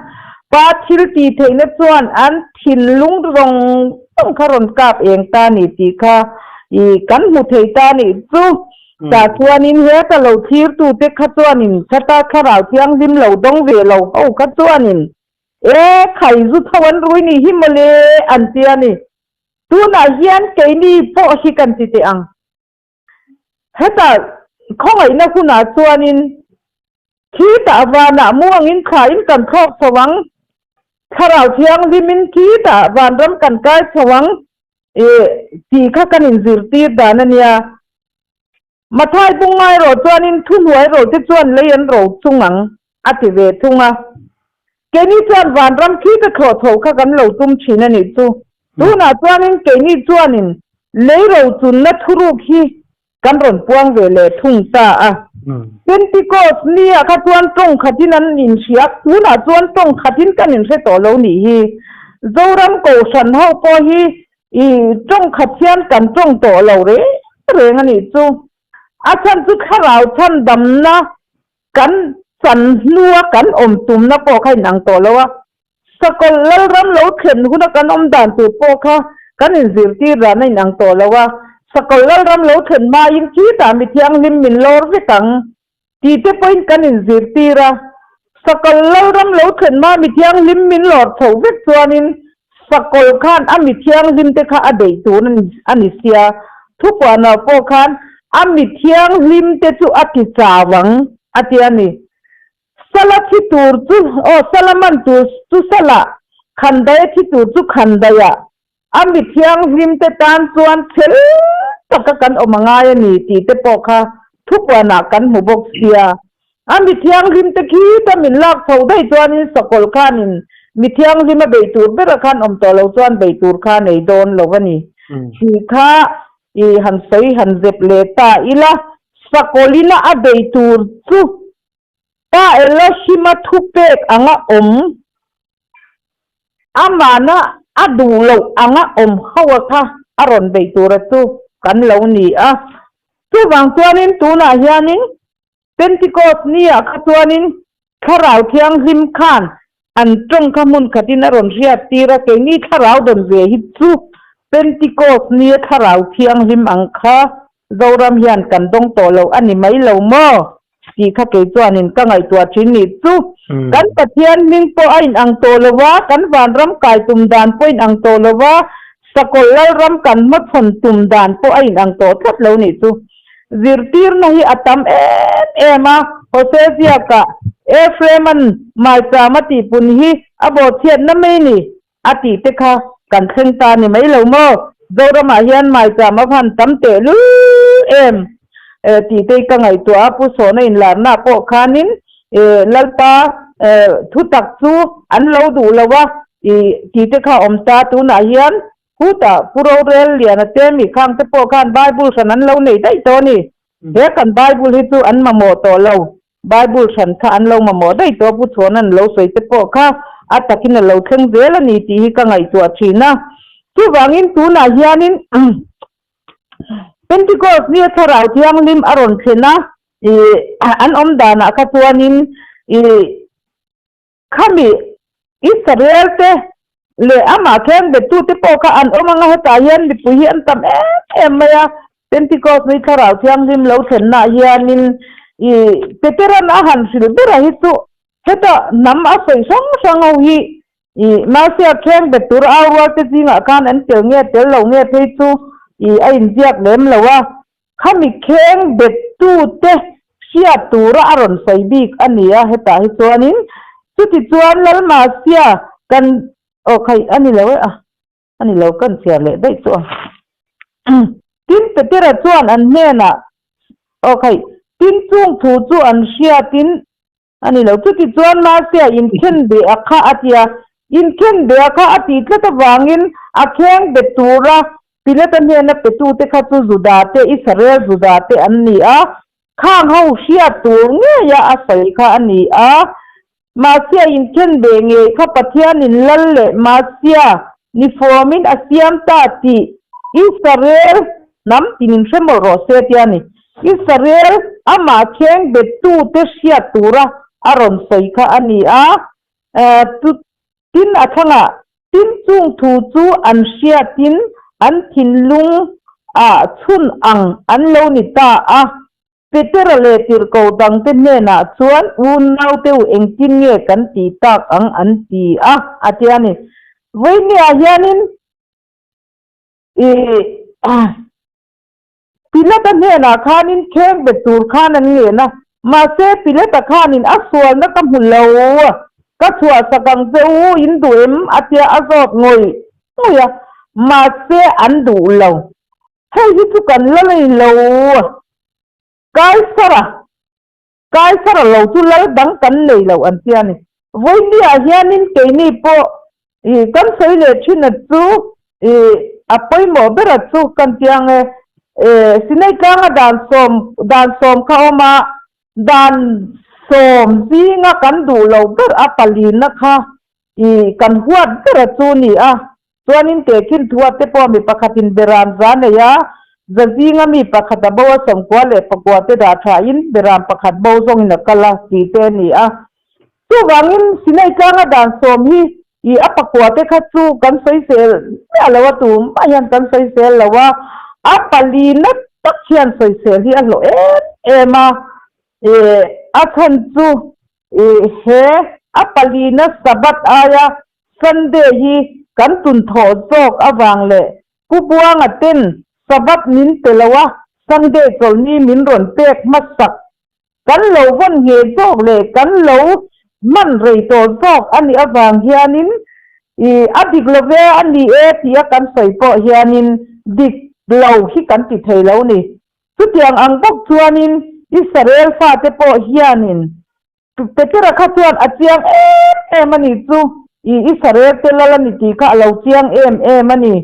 pa thil tih theihna chuan an thinlung rawng rawng kha rawn kap eng ta ni tih kha. I kan hmu thei ta nih chu. Tah chuanin heta lo thlirtute kha chuanin khata thlarau thianghlim lo dawng ve lo ho kha chuanin e khai zu tho an rui nih hi mawle an ti a ni. Tunah hian keini pawh hi kan ti teh ang. Heta khawngaihna hunah chuanin khitah vanah muangin thlain kan thlawk chho ang, Thlarau Thianghlimin khitah vanram kan kai chho ang tih kha kan inzirtir dan a nia. Mathai bungngai rawh chuanin thuhnuai rawh te chuan lei an ro chung ang a ti ve thung a. Keini chuan vanram khita thlawh tho kha kan lo tum thin a nih chu. Tunah chuanin keini chuanin lei rochunna thuruk hi kan rawn puang ve leh thung ta a. Pentecost nia kha chuan tawng khatin an inhria, tunah chuan tawng khatin kan inhre tawh lo nih hi. Zoram Kohhran ho pawh hi i tawng khat hian kan tawng tawh lo reng reng a nih chu. A chhan chu thlarau chhandamna kan chan hnua kan awm tumna pawh kha inang tawh lo a. Sakawlh Lalram lo thlen huna kan awm dan tur pawh kha kan inzirtir dan a inang tawh lo a, Sakawlh Lalram lo thlen hmain khitah mi thianghlim min lawr vek ang tih te pawhin kan inzirtir a. Sakawlh Lalram lo thlen hma mi thianghlim min lawr chho vek chuanin Sakawlh khan a mi thianghlim te kha a beih tur a ni sia. Thupuanah pawh khan a mi thianghlim te chu a ti chau ang a ti a ni. Sala thi tur chu, aw sala man tur chu sala, khandaia thi tur chu khandaia, a mi thianghlim te tan chuan chhel taka kan awm a ngai a ni tih te pawh kha thupuanah kan hmu bawk sia. A mi thianghlim te khi ta min lak chho daih chuanin sakawlh khanin mi thianghlim a beih tur bera khan awm tawh lo chuan beih tur kha nei dawn lo a ni tih kha i han sawi han zep leh ta ila, sakawlhina a beih tur chu Pa Elohima thupek anga awm, amahna a duh loh anga awm ho a kha a rawn beih tura chu kan lo ni a. Chuvang chuanin tunah hianin Pentecost ni-ah kha chuanin Thlarau Thianghlim khan an tawng kha hmun khatin a rawn hriat tir a, keini Thlarau dawn ve hi chu Pentecost ni-a Thlarau Thianghlim ang kha Zoram hian kan dawng tawh lo a ni mai lo maw? Tih kha kei chuanin ka ngaihtuah thin nih chu. Kan Pathian hming pawh a inang tawh lo va, kan vanram kai tum dan pawh a inang tawh lo va, Sakawlh Lalram kan hmachhawn tum dan pawh a inang tawh tlat lo nih chu. Zirtirna hi a tam em em a, Hosea ziakah Ephraim-a'n maicham a tihpun hi a bawhchhiatna mai ni. A tih te kha kan thleng ta ni mai lo maw? Zoramah hian maicham a van tam teh lul em? Tih te ka ngaihtuah a, Pu Sawna inlarna pawh khanin Lalpa thutak chu an lo duh lo a tih te kha awm ta. Tunah hian khutah Pu Rorel Liana te mi khang te pawh khan Bible hran an lo nei daih tawh a ni. He kan Bible hi chu an mamawh tawh lo. Bible hran kha an lo mamawh daih tawh a, Pu Chhuan an lo sawi te pawh kha a takin a lo thleng zel a ni tih hi ka ngaihtuah thin a. Chuvangin tunah hianin Pentecost nia Thlarau Thianghlim a rawn thlen a, ih an awm danah kha chuanin ih Khami Israel te leh amah khen bettute pawh kha an awm anga hetah hian mipui hi an tam em em mai a, Pentecost ni Thlarau Thianghlim lo thlennaah hianin i Peteran a han hrilh bera hi chu heta hnam a sawi hrang hrang ho hi i Marcia khen bet tur au rual te zingah khan an tel nge tel lo nge phei chu i a inziak lem lo a, Khami kheng bettute hriat tura a rawn sawi bik a ni a, hetah hi chuanin chuti chuan Lalmasia kan aw khaih a ni lo e a, a ni lo kan chhiar leh daih chu a. Tin Petera chuan an hnenah aw khaih tin chung thu chu an hriatin A ni lo. Chuti chuan Marcia inkhen be a kha a ti a. Inkhen be a kha a tih tlat avangin a kheng be tura Pilata hnena petute kha chu Juda te, Israel Juda te an ni a. Khang ho hriat tur ngeia a sawi kha a ni a. Marcia inkhen be ngei kha Pathianin lal leh Marcia ni fawmin a siam ta tih Israel hnam tinin hre mawlh rawh se tia ni. Israel amah kheng bettute hriat tura a rawn sawi kha a ni a, tin a thlangah tin chung thu chu an hriatin an thinlung ah chhun ang an lo ni ta a. Petera leh tirhkoh dangte hnenah chuan unaute u engtin nge kan tih tak ang an ti a, a ti a ni. Vawinia hianin i Pilata hnenah khanin kheng bet tur khan an ngen a, mahse Pilata khanin a sualna ka hmu lo, ka chhuahsak ang che u, in duh em? a tia a zawt ngawih ngawih a, mahse an duh lo. Hei hi chu kan la nei lo. Kaisara, Kaisara lo chu lal dang kan nei lo an tia ni. Vawinia hianin keini pawh i kan sawi leh thin a chu i a pawimawh ber a chu kan tia nge e Sinai tlanga dan sawm dan sawm kha awm a, dan sawm zinga kan duh lo ber a palina kha i kan huat ber a chu ni a. Chuanin tehkhin thuat te pawh mi pakhatin beram za nei a, za zinga mi pakhat a bo a sawmkua leh pakua te dah thain beram pakhat bo zawngin a kal a tih te a ni a. Chuvangin Sinai tlanga dan sawm hi i a pakua te kha chu kan sawisel miah lo a, tumah hian kan sawisel lo a, a palina tak hian sawisel hi a hlawh em em a, i a chhan chu i he a palina Sabbath aia Sunday hi kan tun thawh zawk avang leh Pu Buanga ten Sabbath min pe lo a, Sunday chawlhni min rawn pek hmasak kan lo vawn ngheh zawk leh kan lo hman rei tawh zawk a nih avang hianin i a dik lo ve a ni e tia kan sawi pawh hianin dik lo hi kan ti thei lo ni. Chutiang ang bawk chuanin Israel fate pawh hianin Petera kha chuan a chiang em em a nih chu, i Israel te lal a ni tih kha a lo chiang em em a ni.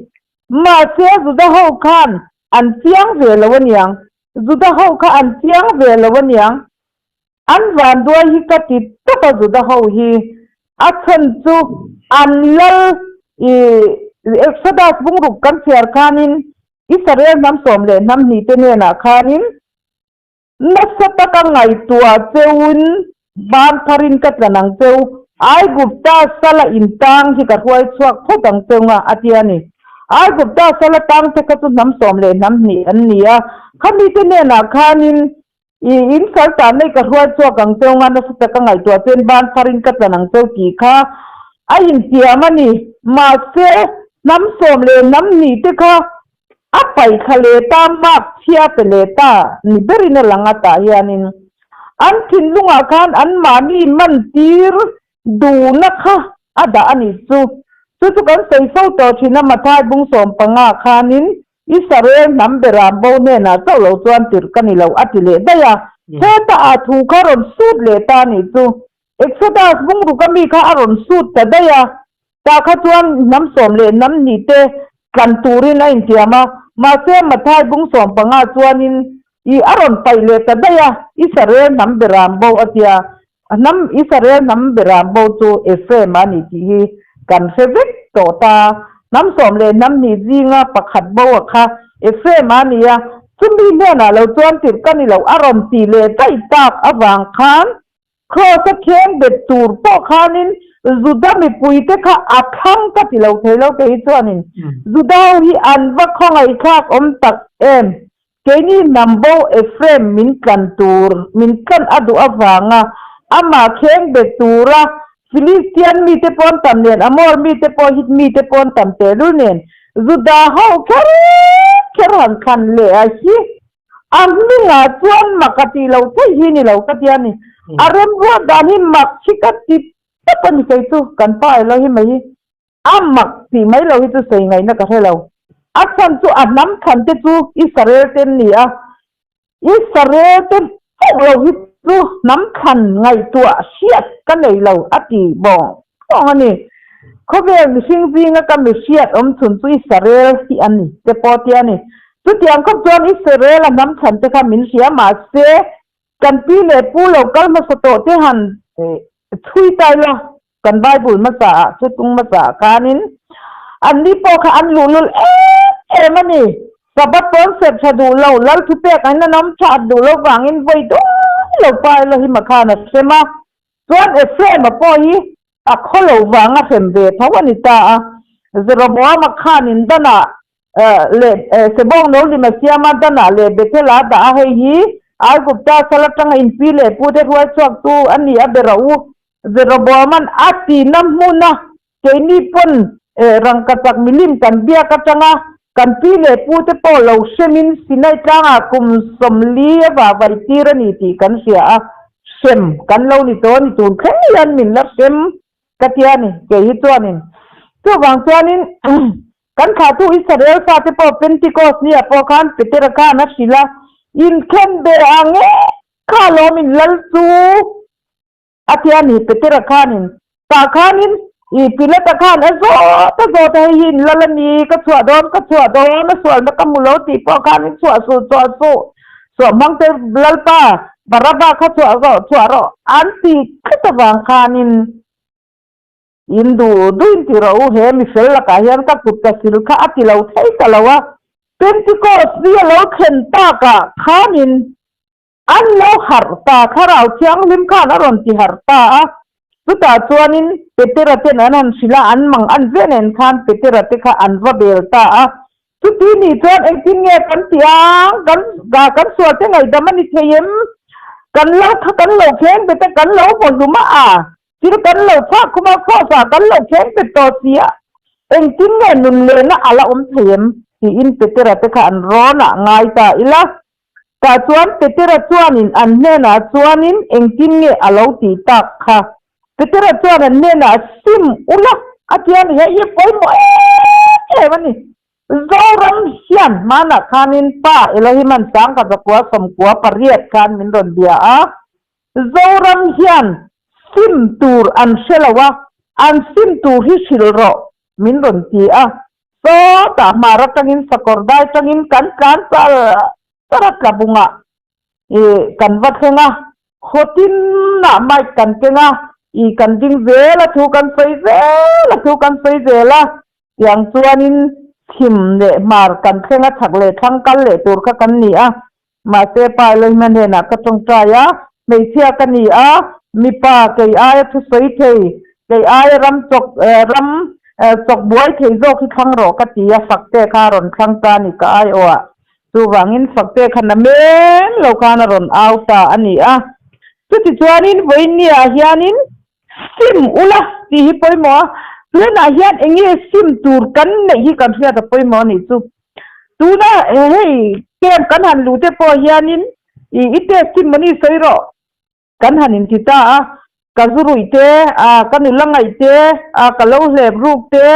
Mahse Juda ho khan an chiang ve lo a niang, Juda ho kha an chiang ve lo a niang. An vanduai hi ka ti tawp a Juda ho hi. A chhan chu an lal i Exodus bungruk kan chhiar khanin Israel hnam sawm leh hnam hnih te hnenah khanin Nasa taka ngaihtuah cheuin ban pharin ka tlan ang cheu, Aigupta sala intang hi ka hruai chhuak phawt ang cheu nga, a ti a ni. Aigupta sala tangte kha chu hnam sawm leh hnam hnih an ni a, khamite hnenah khanin i in sal tan nei ka hruai chhuak ang cheu nga, nasa taka ngaihtuah chuan ban pharin ka tlan ang cheu tih kha a intiam a ni. Mahse, hnam sawm leh hnam hnihte kha A paihthla leh ta, mark chhia pe leh ta ni berin a lang a tah hianin an thinlungah khan anmahni mantir duhna kha a dah a nih chu. Chu chu kan sawi fo tawh thin a, Mathai bung sawm panga khanin Israel hnam beram bo hnenah chauh lo chuan tirh ka ni lo a ti leh daih a, heta a thu kha rawn sut leh ta a nih chu. Exodus bungruk ami kha a rawn sut ta daih a, Tah kha chuan hnam sawm leh hnam hnih te tlan turin a intiam a, mahse Mathai bung sawm panga chuanin i a rawn paih leh ta daih a, Israel hnam beram bo a tia, hnam Israel hnam beram bo chu Ephraim a ni tih hi kan hre vek tawh ta, hnam sawm leh hnam hnih zinga pakhat bo a kha Ephraim a ni a, chumi hnenah lo chuan tirh ka ni lo a rawn tih leh daih tak avang khan Kraws-a kheng bet tur pawh khanin Juda mipuite kha a thlang ka ti lo thei lo kei chuanin Juda ho hi an va khawngaihthlak awm tak em? Keini hnam bo Ephraim min tlan tur min tlan a duh avanga amah kheng bet tura Philistian mite pawh an tam nen Amor mite pawh Hit mite pawh an tam tehlul nen Juda ho kher kher han thlan leh a hi A hmingah chuan mak a tih loh theih hi ni lo ka ti a ni. A remruat dan hi mak hi ka ti tawp a ni kei chu, kan pa elo hi mai hi a mak tih mai lo hi chu sawi ngaihna ka hre lo. A chhan chu a hnam thlan te chu Israel te an ni a, Israel te chauh lo hi chu hnam thlan ngaihtuah hriat ka nei lo a ti bawng bawng a ni. Khawvel mihring zinga ka mi hriat awm chhun chu Israel hi a ni te pawh a ti a ni. Chutiang khawp chuan Israel a hnam chhan te kha min hria mahse kan pi leh pu lo kal hmasa tawh te han chhui tai la kan Bible hmasa ah thutung hmasa ah khanin anni pawh kha an luhlul em em a ni. Sabbath pawn serh tha duh lo, lal thupek an an awm tha duh lo vangin vawi duai lo pa Elohim-a khan a hrem a. Chuan Ephraim-a pawh hi a khaw lo vang a hrem ve tho a ni ta a. Jeroboam-a khan indanah. Leh Sebawng no lima siama Danah leh Bethel-ah dah a, hei hi Aigupta sal atanga inpi leh pute hruai chhuaktu a ni a be rawh u. Jeroboaman a tihna hmuna keini pawn rangkachak milim kan biak atanga kan pi leh pute pawh lo hremin Sinai tlangah kum 40 a vahvai tir a ni tih kan hria a, hrem kan lo ni tawh a ni tun thleng hian min la hrem ka ti a ni kei hi chuanin. Chuvang chuanin Kan thlahtu Israel fate pawh Pentecost nia pawh khan Petera khan a hrilh a, Inkhen ber ang e, kha lawm in lal chu a ti a ni. Petera khanin tah khanin i Pilata khan a zawt a zawt a, hei hi in lal a ni, ka chhuah dawn, ka chhuah dawn, a sualna ka hmu lo tih pawh khanin chhuah suh, chhuah suh, chhuah hmang te Lalpa Baraba kha chhuah rawh, chhuah rawh an ti tlat avang khanin In duh duhin ti rawh u, he mi fel lakah hian ka kut ka sil kha a ti lo thei ta lo a. Pentecost ni a lo thlen takah khanin an lo harh ta, Thlarau Thianghlim khan a rawn ti harh ta a. Chutah chuanin Petera ten an han hrilh a, an mang an ve nen khan Petera te kha an va bel ta a. Chuti nih chuan engtin nge kan tih ang? Kan kan sual te ngaihdam a ni thei em? Kan lo kha kan lo kheng bet a, kan lo vaw hlum a a. Thil kan lo chhak khum a, cross ah kan lo thleng pe tawh si a, engtin nge nun lehna a la awm thei em? tiin Petera te kha an rawn ah ngai ta ila. Tah chuan Petera chuanin an hnenah chuanin engtin nge a lo tih tak kha? Petera chuan an hnenah sim ula a ti a ni, hei hi pawimawh em em a ni. Zoram hian hmanah khanin Pa Elohiman 1998 khan min rawn bia a, Zoram hian sim tur an hre lo a, an sim tur hi hrilh rawh min rawn ti a. Sawtah hmar atangin sakawr dai tangin kan tlan char char a tlabungah ih kan va thleng a, khaw tinah mic kan keng a, ih kan ding zel a thu kan sawi zel a thu kan sawi zel a, tiang chuanin chhim leh hmar kan thleng a chhak leh thlang kal leh tur kha kan ni a. Mahse, pa Elohima hnenah ka tawngtai a, hmeichhia ka ni a, mipa kei aia thusawi thei, kei aia ram chawk ram chawk buai thei zawk hi thlang rawh ka ti a, Fakte kha a rawn thlang ta a ni ka aiawhah. Chuvangin Fakte kha na men lo khan a rawn au ta a ni a. Chutichuanin vawiinniah hianin sim ula tih hi pawimawh a, tunah hian eng nge sim tur kan neih hi kan hriat a pawimawh a nih chu. Tuna hei camp kan han luh te pawh hianin i i testimony sawi rawh kan han inti ta a, ka zu ruih te, a ka nula ngaih te, a ka lo hlep ruk te,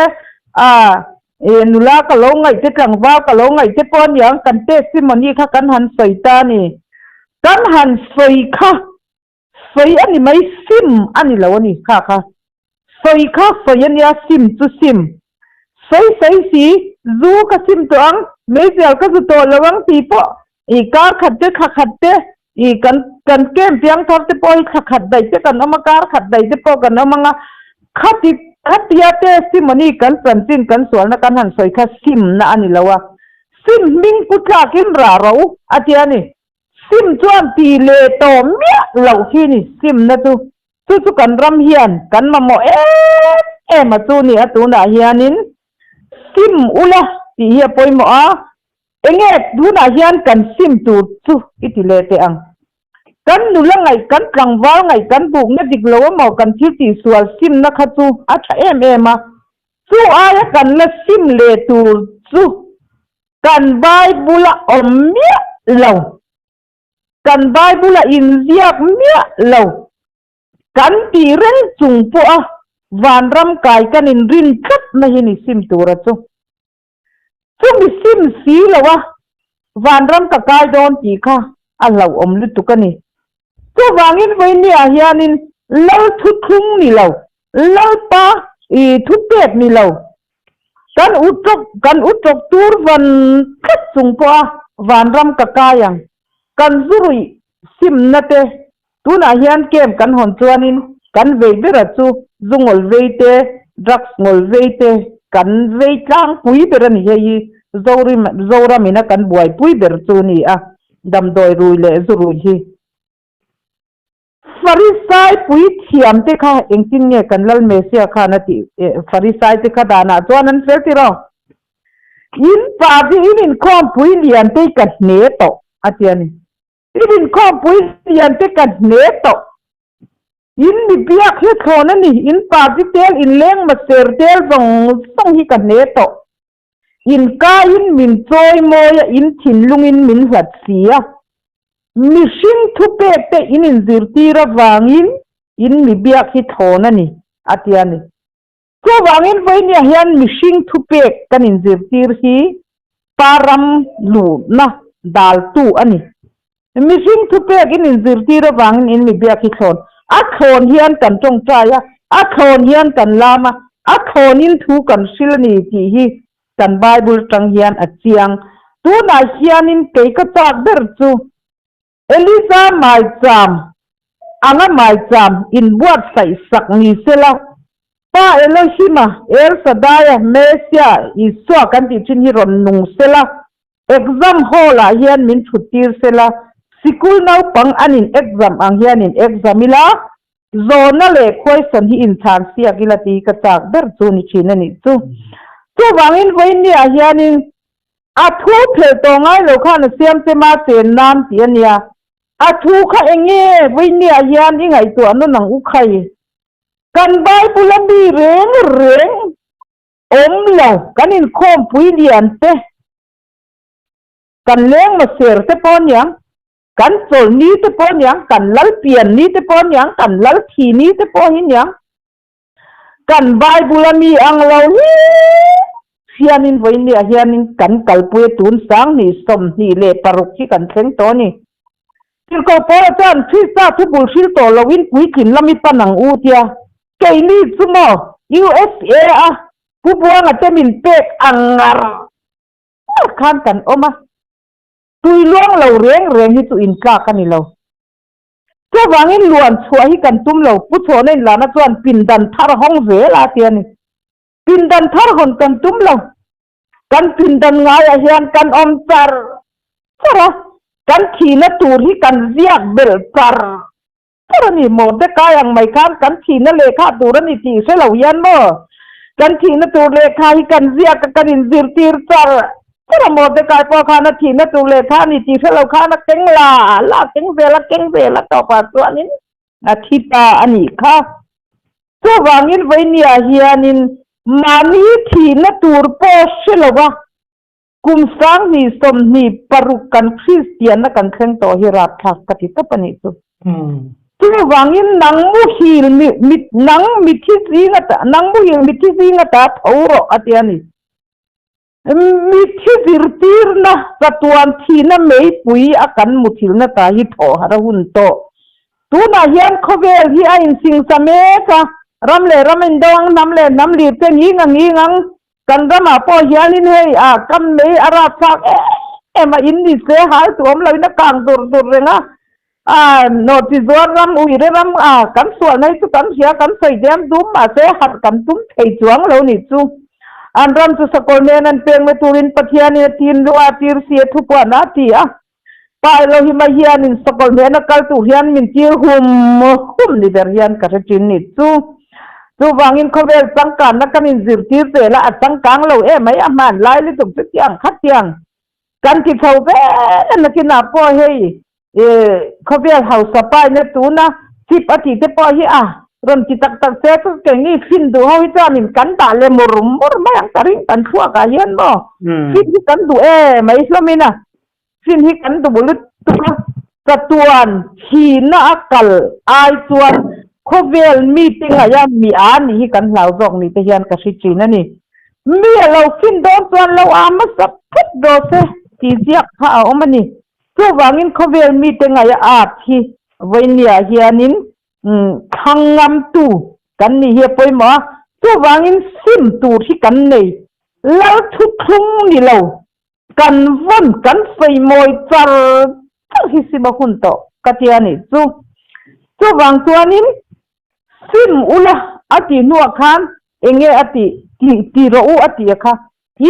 a i nula ka lo ngaih te tlangval ka lo ngaih te pawh aniang kan testimony kha kan han sawi ta a ni. Kan han sawi kha sawi a ni mai sim a ni lo a ni kha kha sawi kha sawi a nia sim chu sim sawi sawi si zu ka sim tawh ang meizial ka zu tawh lo ang tih pawh ih kar khat te thla khat te ih kan kan camp piang thar te pawh hi thla khat daih te kan awm a kar khat daih te pawh kan awm ang a khati khatia testimony kan chanchin kan sualna kan han sawi kha simna a ni lo a sim hming pu tlakin rah ro a tia ni. Sim chuan ti leh tawh miah loh khi ni simna chu. Chu chu kan ram hian kan mamawh em em a chu ni a tunah hianin sim ula tih hi a pawimawh a, enge tunah hian kan sim tur chu i ti leh teh ang. Kan nula ngaih kan tlangval ngaih kan bukna dik lo emaw kan thil tihsual simna kha chu a tha em em a, chu aia kan la sim leh tur chu Kan Bible a awm miah lo. Kan Bible a inziak miah lo. Kan tih reng chung pawha vanram kai kan inrin tlat na hi ni sim tura chu. Chumi sim si lo a vanram ka kai dawn tih kha a hlauhawm lutuk a ni. Chuvangin vawinia hianin Lal thuthlung ni lo, Lalpa i thupek ni lo, Kan u tawk kan u tawk tur van tlat chung pawha vanram ka kai ang. Kan zu ruih simna te tunah hian camp kan hawn chuanin kan vei bera chu zu ngawl vei te, drugs ngawl vei te kan vei tlangpui ber a ni hei hi Zorim Zoramin a kan buaipui ber chu a ni a, damdawi rui leh zu ruih hi. Farisai puithiam te kha engtin nge kan Lal Messiah khan a tih? Farisai te kha danah chuan an fel tiraw? In pa chu in inkhawmpui lian te hi ka hne tawh a ti a ni. In inkhawmpui lian te ka hne tawh. In mi biak hi thlawn a ni. In party tel, in leng maser tel zawng zawng hi ka hne tawh. In kaiin min chawi mawi a, in thinlungin min hlat si a. Mihring thupek te in inzirtir avangin in mi biak hi thlawn a ni, a ti a ni. Chuvangin vawinia hian mihring thupek kan inzirtir hi pa ram luhna daltu a ni. Mihring thupek in inzirtir avangin in mi biak hi thlawn. A thlawn hian kan tawngtai a, a thlawn hian kan lam a, a thlawnin thu kan hril a ni tih hi kan Bible atang hian a chiang. Tunah hianin kei ka chak ber chu Eliza maicham anga maicham inbuatsaih sak ni sela, Pa Elohima, El Shaddai-a, Messiah, Isua kan tih thin hi rawn nung sela, exam hall-ah hian min thut tir sela, sikul naupang an in exam ang hian in exam ila, zawhna leh question hi inchhan siak ila tih hi ka chak ber chu ni thin a nih chu. Chuvangin vawiinniah hianin A thu phelh tawh ngai lo khan a siam che ma chen nan tih a nia. A thu kha eng nge vawinia hian i ngaihtuah nawn ang u khai. Kan Bible a mi reng reng awm lo, kan inkhawmpui lian te, kan leng maser te pawh aniang, kan chawlh ni te pawh aniang, kan lal pian ni te pawh aniang, kan lal thi ni te pawh hi aniang. Kan Bible a mi ang lo hi hianin vawinia hianin kan kalpui a tun 2026 hi kan thleng tawh a ni. Tirhkoh Paula chuan Krista thu bul hril tawh loin puitlin lami pan ang u tia keini chu maw USA a Pu Buanga te min pek ang ngar ngar khan kan awm a, tui luang lo reng reng hi chu intlak a ni lo. Chuvangin luan chhuah hi kan tum lo, Pu Chhawna inlana chuan pindan thar hawng zel a ti a ni. Pindan thar hawn kan tum lo. Kan pindan ngaiah hian kan awm char char a, kan thihna tur hi kan ziak belh char char a ni. Mordecai ang mai khan kan thihna lehkha tur a ni tih hre lo hian maw kan thihna tur lehkha hi kan ziak a, kan inzirtir char Chura Mordecai pawh khan a thihna tur leh kha a ni tih hre lo khan a keng la la a keng zel a keng zel a tawpah chuanin a thi ta a nih kha. Chuvangin vawinia hianin mahni thihna tur pawh hre lo va, kum 2026 kan Kristianna kan thleng tawh hi rapthlak ka ti tawp a nih chu. Chuvangin nang muhil mi nang mithi zinga nang muhil mithi zinga ta tho rawh a ti a ni. Mithi zirtirna chatuan thihna meipui a kan muthilna ta hi thawh har a hun tawh. Tunah hian khawvel hi a insingsa mek a, ram leh ram indo ang, hnam leh hnam lir te nghing a nghing ang. Kan ramah pawh hianin hei a kam mei a rapthlak em em a, in ni se hal tu awm loin a kang dur dur reng a. A nawhchi zuar ram, uire ram a kan sualna hi chu kan hria, kan sawi diam dum mahse harh kan tum thei chuang lo nih chu. An ram chu sakawr nen an peng mai turin Pathianin a tin luh a, tir si a thupuan a ti a. Pa Elohima hianin sakawr nen a kal tur hian min tir hum hum ni ber hian ka hre thin nih chu. Chuvangin khawvel changkanna kan inzirtir zel a, a changkang lo em mai a hmanlai lutuk chutiang khatiang Kan ti chho vel a nakinah pawh hei khawvel hausa paina tuna chip a tih te pawh hi a rawn ti tak tak che chu keini fin duh ho hi chuanin kan dah leh mur mur mai ang ka ring kan thluakah hian maw fin hi kan duh em mai hlawmin a fin hi kan duh lutuk a chatuan thihna a kal ai chuan khawvel mite ngaih a mi a nih hi kan hlau zawk ni te hian ka hre thin a ni. Mi a lo fin dawn chuan lo a hmasa phawt daw se tih ziak kha a awm a ni. Chuvangin khawvel mite ngaih a at hi vawinia hianin thlang ngamtu kan nih hi a pawimawh a. Chuvangin sim tur hi kan nei. Lal thuthlung ni lo kan vawn kan sawi mawi char char hi sim a hun tawh ka tia nih chu. Chuvang chuanin Sim ula a tih hnuah khan eng nge a tih tih ti rawh u a tih a kha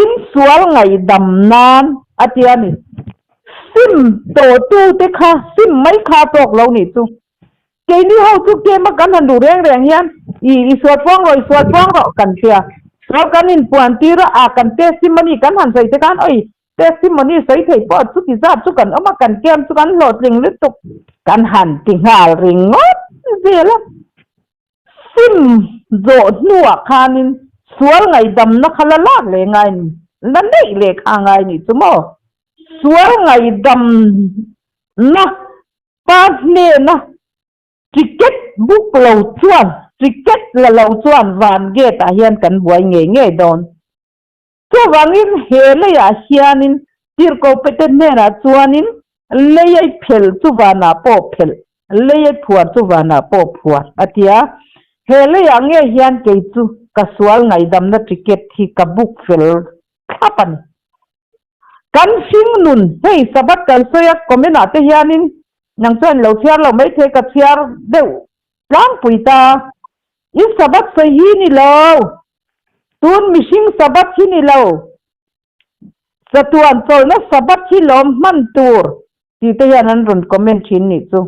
in sual ngaihdam nan a ti a ni. Sim tawhtu te kha sim mai kha a tawk lo nih chu. Keini ho chu kem a kan han duh reng reng hian i i sual puang rawh i sual puang rawh kan tia. Sual kan inpuan tir a, a kan testimony kan han sawi te khan oi testimony sawi thei pawh chuti zat chu kan awm a, kan camp chu kan hlawhtling lutuk kan han ti nghal ringawt zel a. Sim zawh hnuah khanin sual ngaihdamna kha la lak leh ngai ni, la neih leh kha ngai ni chu maw? Sual ngaihdamna pa hnena ticket book lo chuan, ticket la lo chuan van gate ah hian kan buai ngei ngei dawn. Chuvangin he leiah hianin tirhkoh pete hnenah chuanin lei ai phelh chu vanah pawh phelh, lei ai phuar chu vanah pawh phuar a ti a. He leiah nge hian kei chu ka sual ngaihdamna ticket hi ka book fel thlap a ni. Kan hring nun hei Sabbath kan sawi a comment ah te hianin nang chuan lo chhiar lo maithei ka chhiar deuh tlangpui ta. I Sabbath sawi hi ni lo. Tun mihring Sabbath hi ni lo. Chatuan chawlhna Sabbath hi lawm hman tur tih te hian an rawn comment thin nih chu.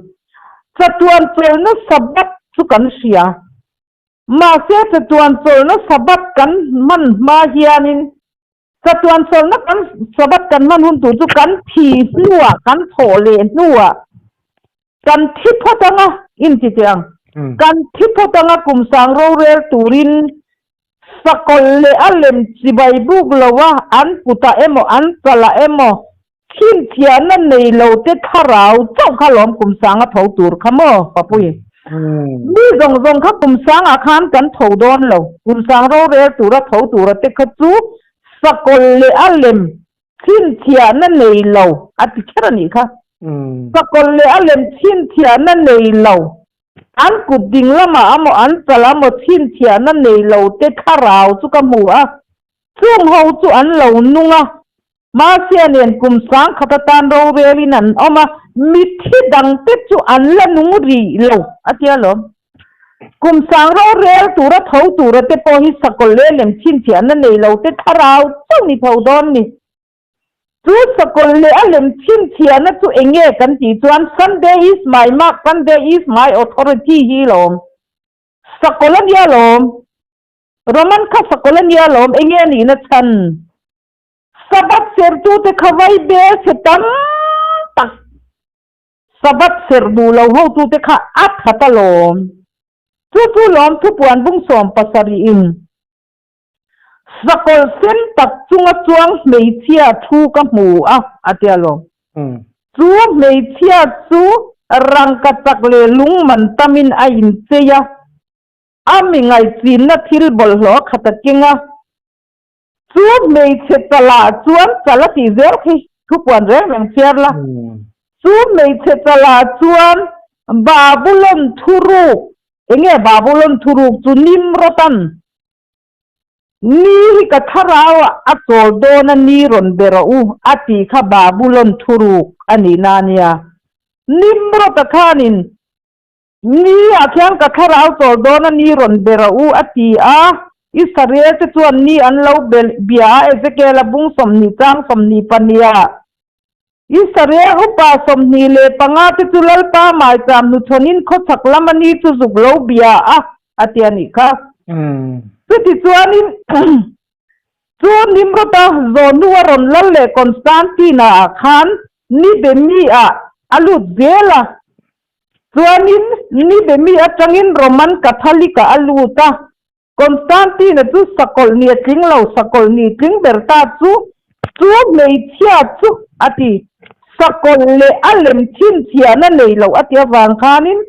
Chatuan chawlhna Sabbath chu kan hria. Mahse chatuan chawlhna Sabbath kan hman hma hianin chatuan chawlhna kan Sabbath kan hman hun tur chu kan thi hnuah kan thawh leh hnuah Kan thi phawt anga inti teh ang. Kan thi phawt anga kum sang rorel turin sakawlh leh a lem chibai buk lo a, an kutah emaw an chalah emaw chhinchhiahna nei lo te thlarau chauh kha lawm kum sanga tho tur kha maw Papui? Mi zawng zawng kha kum sangah khan kan tho dawn lo. Kum sang rorel tura tho tura te kha chu sakawlh leh a lem Chhinchhiahna nei lo a ti kher a nih kha. Sakawlh leh a lem chhinchhiahna nei lo, an kut ding lamah amaw an chal amaw chhinchhiahna nei lo te thlarau chu ka hmu a, chung ho chu an lo nung a, Mahse nen kum sangkhat atan rorelin an awm a, mitthi dangte chu an la nung rih lo a tia lawm. Kum sang rorel tura tho tura te pawh hi sakawlh leh lem chhinchhiahna nei lo te thlarau chauh ni tho dawn ni. Chu sakawlh leh a lem chhinchhiahna chu eng nge kan tih chuan Sunday is my mark, Sunday is my authority hi lawm. Sakawlh a nia lawm. Roman kha sakawlh a nia lawm eng nge a nihna chhan? Sabbath sertute kha vai bel chhe tam tak. Sabbath serh duh lo hotute kha a that a lawm. Chu chu lawm thupuan bung 70 in sakawlh sen tak chunga chuang hmeichhia thu ka hmu a, a ti a lawm. Chu hmeichhia chu rangka chak leh lung man tamin a inchei a, a mi ngaihchinna thil bawlhhlawh a khat a keng a. Chu hmeichhe chalah chuan chal a tih zel khi thupuan reng reng chhiar la. Chu hmeichhe chalah chuan Babulon thuruk, enge Babulon thuruk chu Nimrotan ni hi ka thlarau ah a chawl dawn a ni rawn be rawh u a tih kha Babulon thuruk a nihna a nia. Nimrota khanin Ni ah khian ka thlarau chawl dawn a ni rawn be rawh u, a ti a. Israel te chuan ni an lo be bia a, Ezekiel a bung 20 chang 22 ah. Israel upa 25 te chu Lalpa maicham hnuchhawnin khawchhak lam a ni chu zuk lo bia a, a ti a nih kha. Chuti chuanin chu Nimrod-a zawhnu a rawn lal leh Constantine-a ah khan ni be mi ah a lut zel a. Chuanin Nibemi atangin Roman Catholic-ah a lut a, Constantine-a chu sakawlh ni a tling lo, sakawlh ni tling ber ta chu, chu hmeichhia chu a ti. Sakawlh leh a lem chhinchhiahna nei loh a ti avang khanin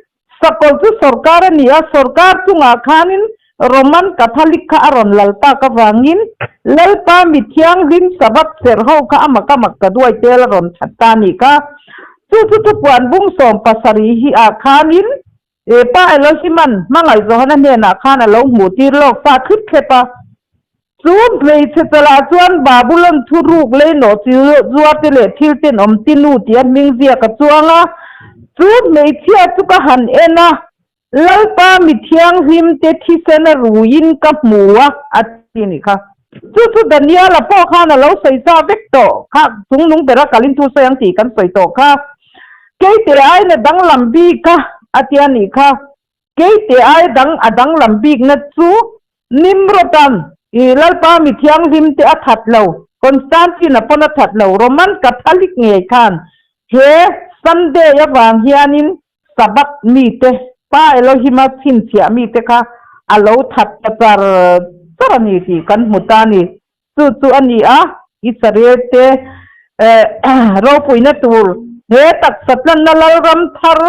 sakawlh chu sorkar a ni a, sorkar chungah khanin Roman Catholic kha a rawn lal tak avangin Lalpa mi thianghlim Sabbath serh ho kha a mak a mak ta duai tel a rawn that ta a nih kha. Chu chu thupuan bung 70 hi ah khanin e pa Elohiman hmangaih Johana hnenah khan a lo hmuh tir lawk sa thlip thlep a. Chu hmeichhe chalah chuan Babulon thuruk leinawh chi zuarte leh thil tenawm tinu tih a hming ziak a chuang a. Chu hmeichhia chu ka han en a, Lalpa mi thianghlim te thisen a ruiin ka hmu a, a ti nih kha. Chu chu Daniel-a pawh khan a lo sawi sa vek tawh kha, chung nung bera kalin thu sawi ang tih kan sawi tawh kha. Keite aina danglam bik a, a ti a nih kha. Keite ai dang a danglam bikna chu Nimrodan. I Lalpa mi thianghlim te a that lo, Constantine-a pawn a that lo, Roman Catholic ngei khan he Sunday avang hianin Sabbath mite, Pa Elohim-a chhinchhiah mite kha a lo that ta char char a ni tih kan hmu ta a ni. Chu chu a ni a, Israel te ropuina tur he taksa tlanna lalram thar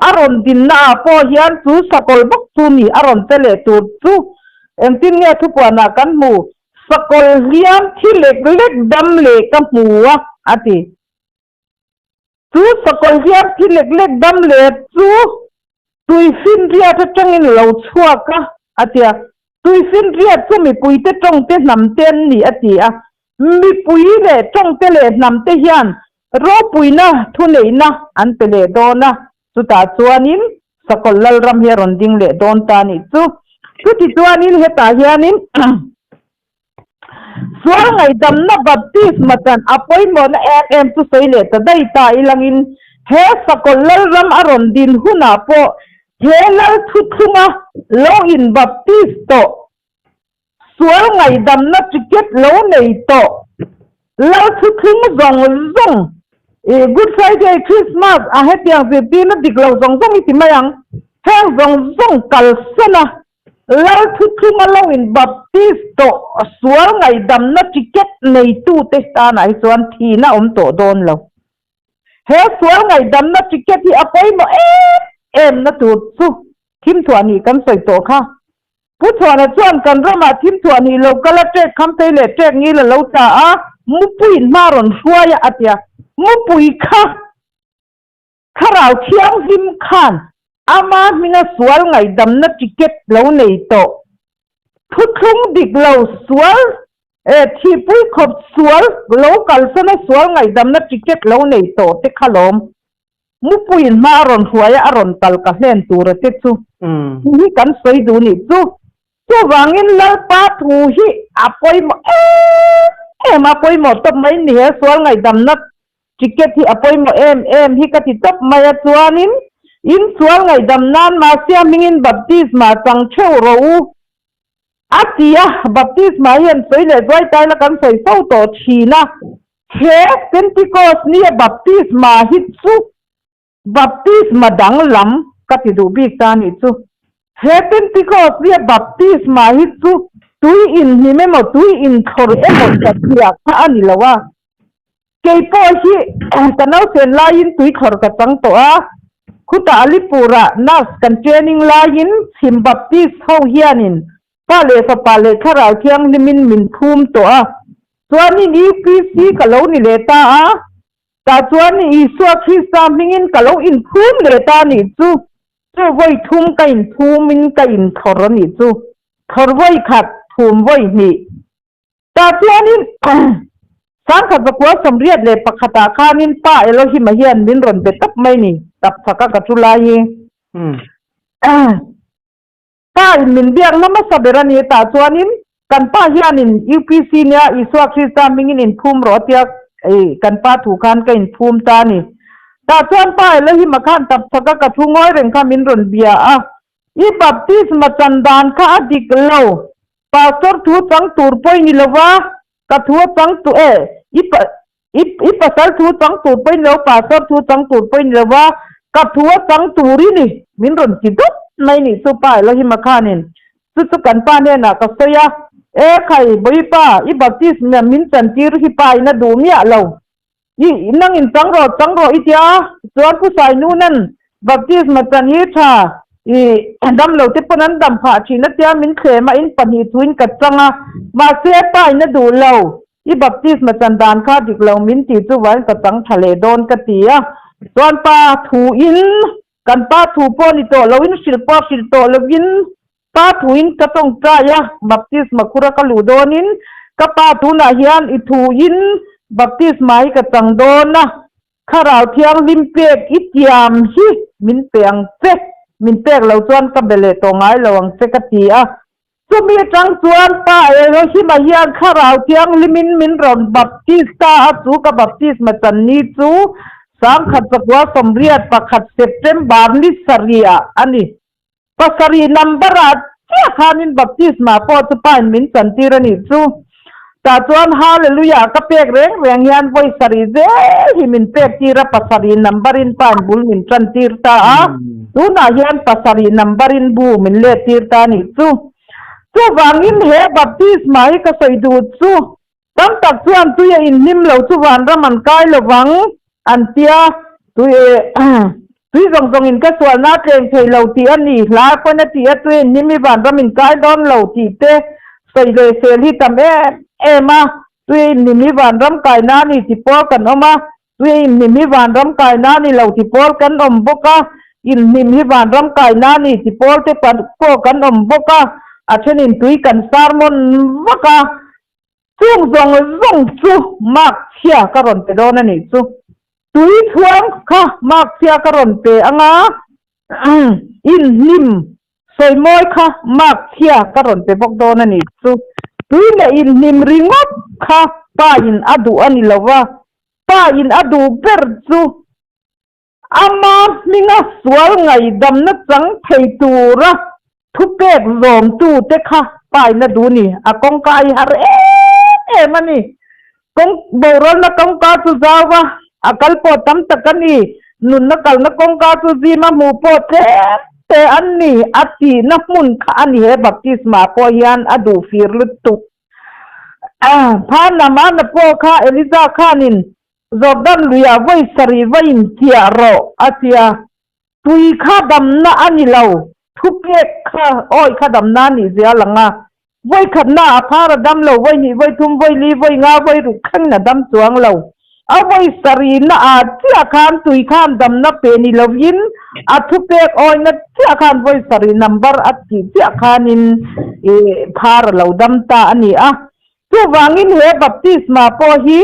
a rawn dinna ah pawh hian chu sakawlh bawk chu ni a rawn che leh tur chu engtin nge thupuanah kan hmu? Sakawlh hliam thi lek lek dam leh ka hmu a, a ti. Chu sakawlh hliam thi lek lek dam leh chu tuifinriat atangin lo chhuak a, a ti a. Tuifinriat chu mipuite tawngte hnamte an ni, a ti a. Mipui leh tawngte leh hnamte hian ropuina thuneihna an pe leh dawn a, chutah chuanin sakawlh lalram hi a rawn ding leh dawn ta a nih chu. Chuti chuanin hetah hianin sual ngaihdamna baptisma chan a pawimawhna em em chu sawi leh ta daih ta ilangin he sakawlh lalram a rawn din hunah pawh he lal thuthlunga lo inbaptis tawh Sual ngaihdamna ticket lo nei tawh Lalthuthlung zawng zawng i Good Friday, Christmas a hetiang zirtirna dik lo zawng zawng i ti mai ang. Heng zawng zawng kalsan a Lalthuthlunga lo in baptist tawh sual ngaihdamna ticket neitute tanah hi chuan thihna awm tawh dawn lo. He sual ngaihdamna ticket hi a pawimawh em em na tur chu thimthuah nih kan sawi tawh kha. Pu Chhuana chuan kan ramah thimthuah nih lo kal a ṭek kham phei leh ṭek ngil a lo tla a, mupuiin hma rawn hruai a a ti a. Mupui kha thlarau thianghlim khan ama hminga sual ngaihdamna ticket lo nei tawh. Thuthlung dik lo sual eh thihpui khawp sual lo kalsana sual ngaihdamna ticket lo nei tawh te kha lawm. Mupuiin hma a rawn hruai a, a rawn kal ka hlen tur a te chu thu hi kan sawi duh nih chu. Chuvangin Lalpa thu hi a pawimawh em em a, pawimawh tawp mai ni he sual ngaihdamna ticket hi a pawimawh em em hi ka ti tawp mai a, chuanin in sual ngaihdam nan Masia hmingin baptisma chang theuh rawh u a ti a, baptisma hian sawi leh zuai taila kan sawi fo tawh thin a. He Pentecost nia baptisma hi chu baptisma danglam ka ti duh bik ta nih chu. He Pentecost nia baptisma hi chu tui inhnim emaw tui inthlawr emaw satliah kha a ni lo a. Kei pawh hi ka nausen laiin tui thlawr ka chang tawh a, khutah Alipurah nurse kan training laiin chhim Baptist ho hianin Pa leh Fapa leh Thlarau Thianghlimin min phum tawh a. Chuanin UPC ka lo ni leh ta a, tah chuan Isua Krista hmingin ka lo inphum leh ta a nih chu. Chu vawi thum ka inphumin ka inthlawr a nih chu. Thlawr vawi khat, phum vawi hnih. Tah chuanin Sangkhat Zakua 81 khanin Pa Elohim-a hian min rawn be tawp mai ni, tapchhaka ka thu lai hi. Pa in min biakna hmasa ber a ni tah chuanin kan pa hianin UPC nia Isua Krista hmingin inphum rawh a tia kan pa thu khan ka inphum ta a ni. Tah chuan pa Elohim-a khan tapchhaka ka thu ngawi reng kha min rawn bia a, I baptisma chan dan kha a dik lo, pastor thu chang tur pawh i ni lo va, ka thu a chang tu e, i I i pasal thu chang tur pawh i ni lo, pastor thu chang tur pawh i ni lo va, ka thu a chang tur i ni, min rawn ti dawt mai nih chu pa Elohim-a khanin chu chu kan pa hnenah ka sawi a, E khai, Bawipa, i baptism min chantir hi pa in a duh miah lo, i nangin chang rawh chang rawh i tia, chuan Pu Sainunan baptism a chan hi tha, i damlo te pawn an dam phah thin a tia min thlem a, in pahnih thuin ka chang a, mahse pa in a duh lo, I baptisma chan dan kha dik lo min ti chu vain ka chang tha leh dawn ka ti a, chuan pa thu in kan pa thu pawh ni tawh loin hrilh pawh hrilh tawh lovin pa thu in ka tawngtai a, baptisma khura ka luh dawnin ka pa tunah hian i thu in baptisma hi ka chang dawn a, Thlarau Thianghlim pek i tiam hi min pe ang che, min pek lo chuan ka be leh tawh ngai lo ang che ka ti a. Chumi atang chuan Pa Elohim-a hian Thlarau Thianghlimin min rawn baptis ta a, chu ka baptisma channi chu 1981 September ni sarih ah a ni. Pasarih number ah chiah khanin baptisma pawh chu pain min chantir a nih chu. Tah chuan Hallelujah ka pek reng reng hian vawi sarih zel hi min pek tir a, pasarih number in pain bul min tan tir ta a, tunah hian pasarih number in bu min let tir ta a nih chu. Chuvangin he baptisma hi ka sawi duh chu Tam tak chuan tui a inhlim lo chu vanram an kai lo vang an tia, tui tui zawng zawng in ka sualna a tleng thei lo tih a ni, hla pawn a ti a tui a inhlim hi vanram in kai dawn lo tih te sawi leh sel hi tam em em a, tui a inhlim hi vanram kaina a ni ti pawl kan awm a, tui a inhlim hi vanram kaina a ni lo ti pawl kan awm bawk a, inhlim hi vanram kaina a ni ti pawl te pawh kan awm bawk a, a thenin tui kan sermon vak a. Chung zawng zawng chu mark chhia ka rawn pe dawn a nih chu. Tui chhuang kha mark chhia ka rawn pe anga inhlim sawimawi kha mark chhia ka rawn pe bawk dawn a nih chu. Tui leh inhlim ringawt kha pa in a duh a ni lo va, pa in a duh ber chu Ama hminga sual ngaihdamna chang thei tura thupek zawmtute kha paina duh ni. A kawngka a i har em em a ni. Kawng boralna kawngka chu zau a, a kal pawh tam tak a ni. Nunna kalna kawngka chu zima hmuh pawh tlem te an ni. A tihna hmun kha a ni he baptisma pawh hian a duh fir lutuk. Phan lam a na pawh kha Eliza khanin Jordan luiah vawi sarih va inchiah rawh, a ti a. Tui kha damna a ni lo, thupek kha awi kha damna a nih zia lang a. Vawi khatna a phar a dam lo, vawi hnih, vawi thum, vawi li, vawi nga, vawi ruk thlengin a dam chuang lo. A vawi sarihna ah chiah khan tui khan damna pe ni lovin a thupek awina chiah khan vawi sarih number a tih chiah khanin phar a lo dam ta a ni a. Chuvangin he baptisma pawh hi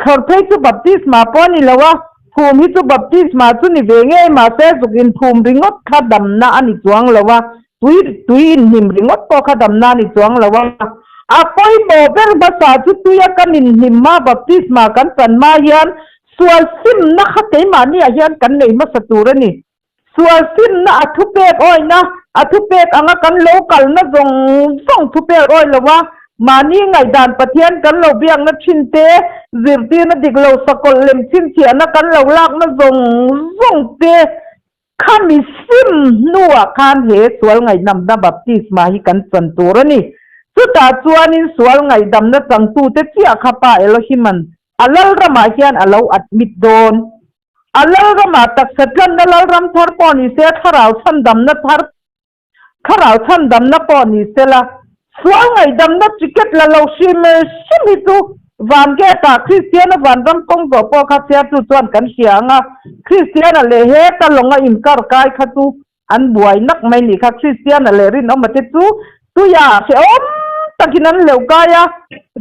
thlawr phei chu baptisma pawh a ni lo a, phum hi chu baptisma chu ni ve ngei mahse zuk inphum ringawt kha damna a ni chuang lo a, tui tui inhnim ringawt pawh kha damna a ni chuang lo a. A pawimawh ber hmasa chu tuia kan inhnim hma baptisma kan chan hma hian sual simna kha keimahniah hian kan nei hmasa tur a ni. Sual simna a thupek awihna, a thupek anga kan lo kalna zawng zawng thupek awih lo a, mahni ngaihdan Pathian kan lo biakna thin te, zirtirna dik lo sakawlh lem chhinchhiahna kan lo lakna zawng zawng te khami sim hnuah khan he sual ngaihnamna baptisma hi kan chan tur a ni. Chutah chuanin sual ngaihdamna changtute chiah kha Pa Elohima'n a Lalramah hian a lo admit dawn. A Lalramah taksa tlanna Lalram thar pawh ni se, thlarau chhandamna thar thlarau chhandamna pawh ni se la, sual ngaihdamna ticket la lo hrim hrim hi chu van gate ah Kristiana vanram kawng zawh pawh kha chhiartu chuan kan hria ang a, Kristiana leh heta lawnga inkar kai kha chu An buai nak mai nih kha Kristiana leh Rinawma te chu tuiah hrehawm takin an leuh kai a,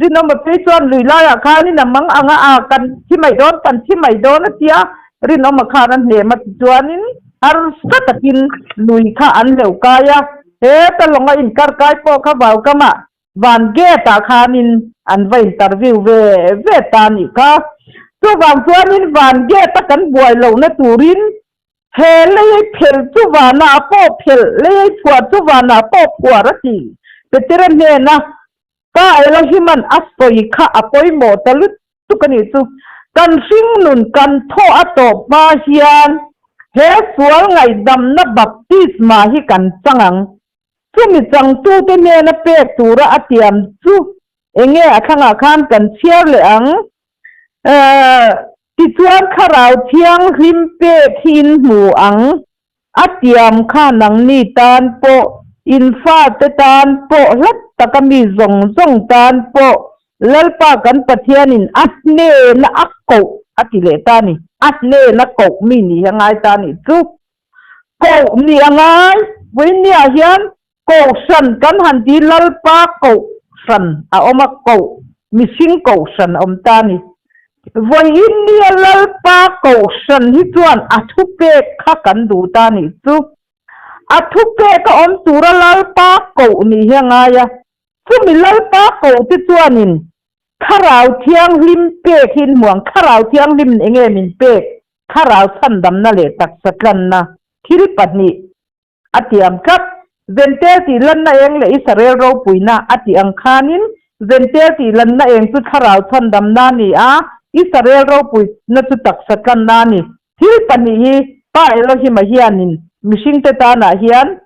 Rinawma phei chuan lui laiah khanin a mang ang a, a kan thi mai dawn, kan thi mai dawn a ti a, Rinawma khan a hnem a ti chuanin harsa takin lui kha an leuh kai a, heta lawnga inkar kai pawh kha vaukamah van gate ah khanin an va interview ve ve ta nih kha. Chuvang chuanin van gate a kan buai lohna turin He lei phelh chu vanah pawh phelh, lei phuar chu vanah pawh phuar a ti. Petera hnena Pa Elohima'n a sawi kha a pawimawh ta lutuk a nih chu. Kan hringnun kan thaw a tawp hma hian he sual ngaihdamna baptisma hi kan chang ang. Chumi changtute hnena pek tura a tiam chu enge a thlangah khan kan chhiar leh ang. Tichuan Thlarau Thianghlim pek hi in hmu ang, a tiam kha nangni tan pawh, in fate tan pawh, hlat taka mi zawng zawng tan pawh Lalpa kan Pathianin a hnena a koh a ti leh ta a ni. A hnena koh mi ni hi a ngai ta a nih chu. Koh ni a ngai, vawiinniah hian Kohhran kan han ti Lalpa kohhran a awm a, koh mihring kohhran a awm ta a ni. Vawiin nia Lalpa kohhran hi chuan a thupek kha kan duh ta a nih chu. A thupek a awm tura Lalpa koh nih hi a ngai a, chumi Lalpa koh te chuanin Thlarau Thianghlim pek hi in hmu ang, Thlarau Thianghlim eng nge min pek? Thlarau chhandamna leh taksa tlanna thil pahnih. A tiam tlat. Zentel tih lanna eng leh Israel ropuina a tih ang khanin Zentel tih lanna eng chu thlarau chhandamna a ni a, Israel ropuina chu taksa tlanna a ni. Thil pahnih hi Pa Elohim-a hianin mihringte tanah hian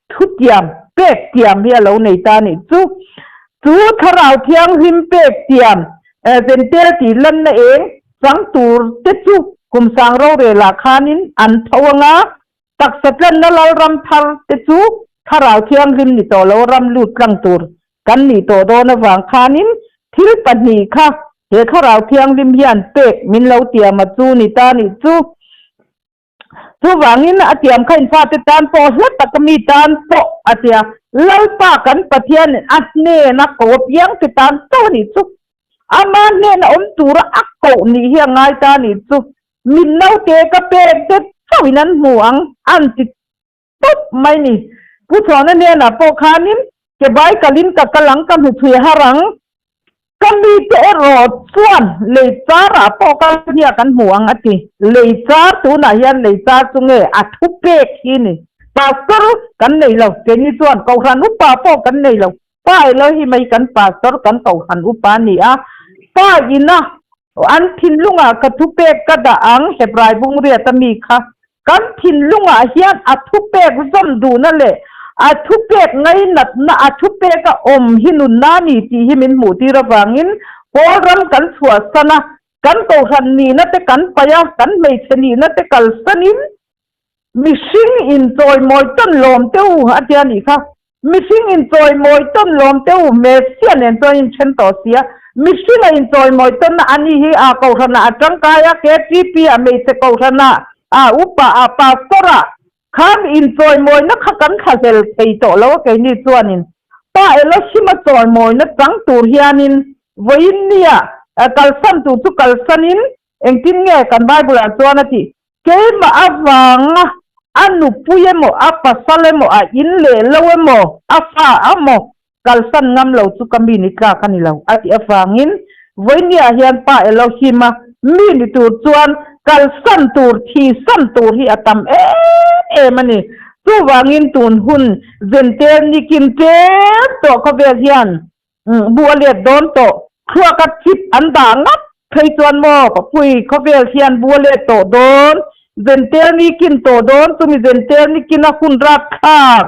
thutiam, pek tiam hi a lo nei ta a nih chu. Chu thlarau thianghlim pek tiam, Zentel tih lanna eng chang tur te chu kum sang rorelah khanin an tho anga, Taksa tlanna Lalram thar te chu Thlarau Thianghlim ni tawh lo ram lut tlang tur kan nih tawh dawn avang khanin thil pahnih kha he Thlarau Thianghlim hian pek min lo tiam a chu ni ta nih chu. Chuvangin a tiam kha in fate tan pawh hla taka mi tan pawh a tia Lalpa kan Pathianin a hnena ko apiang te tan chauh a nih chu. Ama hnena awm tura a koh nih hi a ngai ta nih chu. Mit naute ka pek det chauhin an hmu ang an ti tawp mai ni. Pu Chhuana hnenah pawh khanin ke bai kalin ka kal ang, ka hmu chhui har ang. Ka mite erawh chuan lei charah pawh ka hniak an hmu ang a ti. Lei char tunah hian lei char chu nge a thu pek hi ni. Pastor kan nei lo, keini chuan Kohhran upa pawh kan nei lo. Pa Elohim hi kan pastor, kan Kohhran upa a ni a. Pa ina an thinlungah ka thupek ka dah ang, Hebrai bungriat a mi kha. Kan thinlungah hian a thupek zawm duhna leh a thupek ngainatna, a thupek a awm hi nunna a ni tih hi min hmuhtir avangin Pawl ram kan chhuahsan a, kan Kohhran nihna te kan paih a, kan hmeichhe nihna te kalsanin mihring inchawimawi tawn lawm teh u a tia nih kha. Mihring inchawimawi tawn lawm teh u, Messia nen chuan in then tawh si a. Mihring a inchawimawi tawnna a ni hi a Kohhranah a tangkai a, KTP ah, hmeichhe Kohhranah, a upa ah, Pastor ah khan inchawimawina kha kan thlahlel thei tawh lo a keini chuanin Pa Elohim a chawimawina chang tur hianin vawiin nia kalsan tur chu kalsanin engtin nge kan Bible ah chuan a tih Keimah avanga a nupui emaw, a pasal emaw, a in leh lo emaw, a fa emaw kalsan ngam lo chu ka mi ni tlak a ni lo a tih avangin vawinia hian Pa Elohim-a mi ni tur chuan kalsan tur, thisan tur hi a tam em em a ni. Chuvangin tun hun Zentel nikin tlem tawh khawvel hian Bu a let dawn tawh. Thluaka chip an dah ngat phei chuan maw Papui khawvel hian bu a let tawh dawn. Zentel ni kin tawh dawn chumi zentel ni kin a hun rat thlak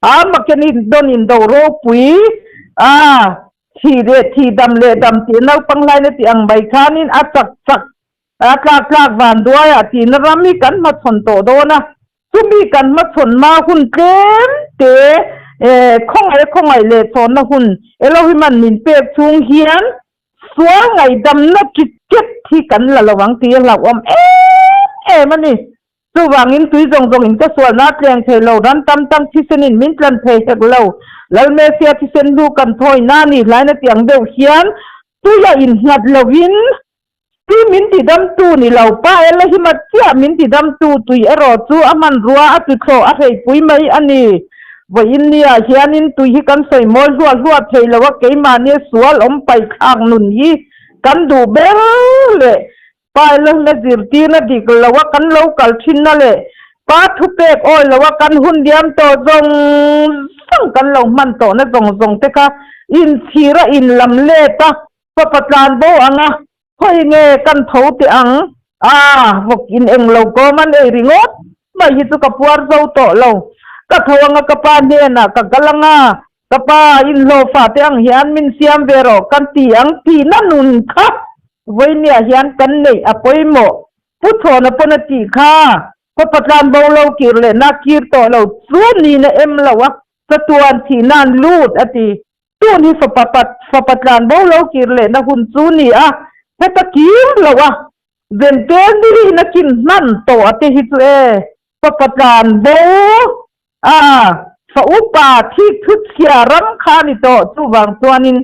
a Makeni dawn in do ropui a thi leh thi dam leh dam tih naupang hlaina tih ang mai khanin a chak chak a tlak tlak van duaiah tihna ram hi kan hmachhawn tawh dawn a. Chumi kan hmachhawn hma hun tlem te khawngaih a khawngaih leh chhawnna hun Elohiman min pek chhung hian sual ngaihdamna ticket hi kan la lo ang tih a hlauhawm em em a ni. Chuvangin tui zawng zawng in ka sualna a tleng thei lo, ran tam tam thisenin min tlan thei hek lo. Lalmesia thisen hlu kan thawina a nih hlaina tih ang deuh hian tuia innghat lovin Tui min tidamtu ni lo, Pa Elohima chiah min tidamtu tui erawh chu a hmanrua a tuthlawh a hreipui mai a ni. Vawiin niah hianin tui hi kan sawi mawi hluah hluah thei lo a, keimahnia sual awm paihthlak nun hi kan duh ber leh Pa Elohima zirtirna dik lo a kan lo kal thinna leh Pa thupek awi lo a kan hun liam tawh zawng zawng kan lo hman tawhna zawng zawng te kha inchhir a inlam let a Fapa tlan bo ang a, khawi nge kan tho teh ang? A, vawk in eng lo kawm an ei ringawt mai hi chu ka puar zo tawh lo. Ka tho ang a, ka pa hnenah ka kal ang a, ka pa inhlawhfah teh ang hian min siam ve rawh kan ti ang tihna nun kha vawinia hian kan neih a pawimawh. Pu Chhawna pawn a tih kha, fapa tlan bo lo kir leh na kir tawh lo chu nina em lo a, chatuan thihna an lut a ti. Tun hi fapa pat fapa tlan bo lo kir lehna hun chu ni a, heta kir lo a, Zentel ni na kin hman tawh a te hi chu e, fapa tlan bo a, fa upa thik thu chhia ram kha a ni tawh, chuvang chuanin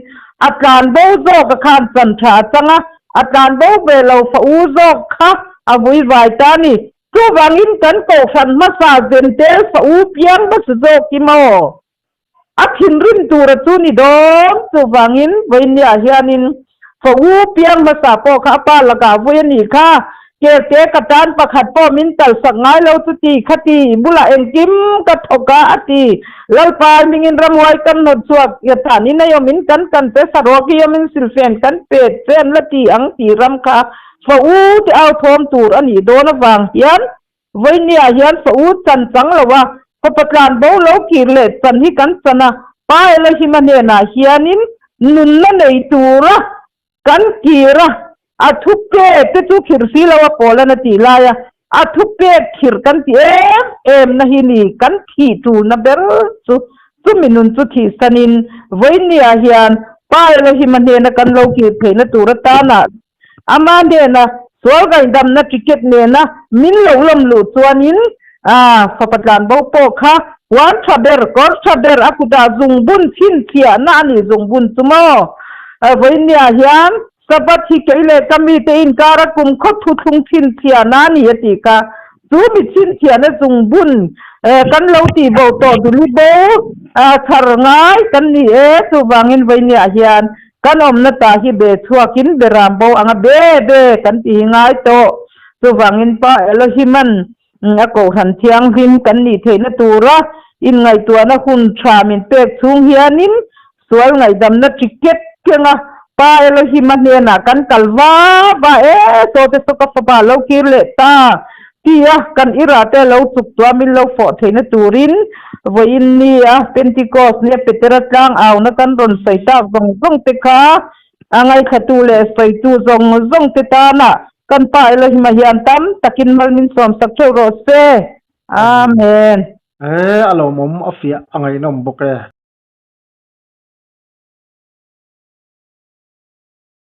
a tlan bo zawk a khan chan tha a chang a, a tlan bo ve lo fa u zawk kha a vui vai ta a ni, chuvangin kan kohhran hmasa Zentel fa u piang hmasa zawk hi maw? A thinrim tura chu ni dawn chuvangin vawinia hianin fa u piang hmasa pawh kha a pa lakah vui a nih kha. Kelte ka tan pakhat pawh min talsak ngai lo chuti khati i bulah engkim ka thawk a, a ti. Lalpa hmingin ramhuai kan hnawt chhuak i a tan in a awmin kan kan che saruak i awmin silfen kan pet che an la ti ang tih ram kha fa u te au thawm tur a nih dawn avang hian vawinia hian fa u chan chang lo a, fapa tlan bo lo kir leh chan hi kan chan a, Pa Elohim-a hnenah hianin nunna nei tura Kan kir a, a thu pek te chu khirh si lo a Paul-an a tih lai a, a thu pek khirh kan ti em em na hi ni kan thih tulna ber chu chumi nun chu thihsanin vawinia hian Pa Elohim-a hnena kan lo kir theihna tur atana ama hnena sual ngaihdamna ticket nena min lo lawm luh chuanin fapa tlanbo pawh kha huan tha ber, kawr tha ber a kutah zungbun chhinchhiahna a nih zungbun chu maw? Vawinia hian Sabbath hi kei leh ka mite inkara kum khaw thuthlung chhinchhiahna a ni a tih kha. Chu mi chhinchhiahna zungbun kan lo tih bo tawh duli bo chhar ngai kan ni e. Chuvangin vawinia hian kan awmna tah hi be chhuakin beram bo anga be be kan ti hi ngai tawh. Chuvangin Pa Elohiman A kohhran thianghlim kan nih theihna tura inngaihtuahna hun tha min pek chhung hianin sual ngaihdamna ticket kenga Pa Elohim-a hnenah kan kal va va e, sawte saw ka fapa lo kir leh ta tia kan irate lo chuk tuah min lo fawh theihna turin vawiin nia Pentecost nia Petera tlang auna kan rawn sawi tak zawng zawng te kha a ngaithlatu leh sawitu zawng zawng te tana Kan Pa Elohim-a hian tam takin mal min sawmsak theuh rawh se. Amen. He a lawmawm a fiah a ngaihnawm bawk e.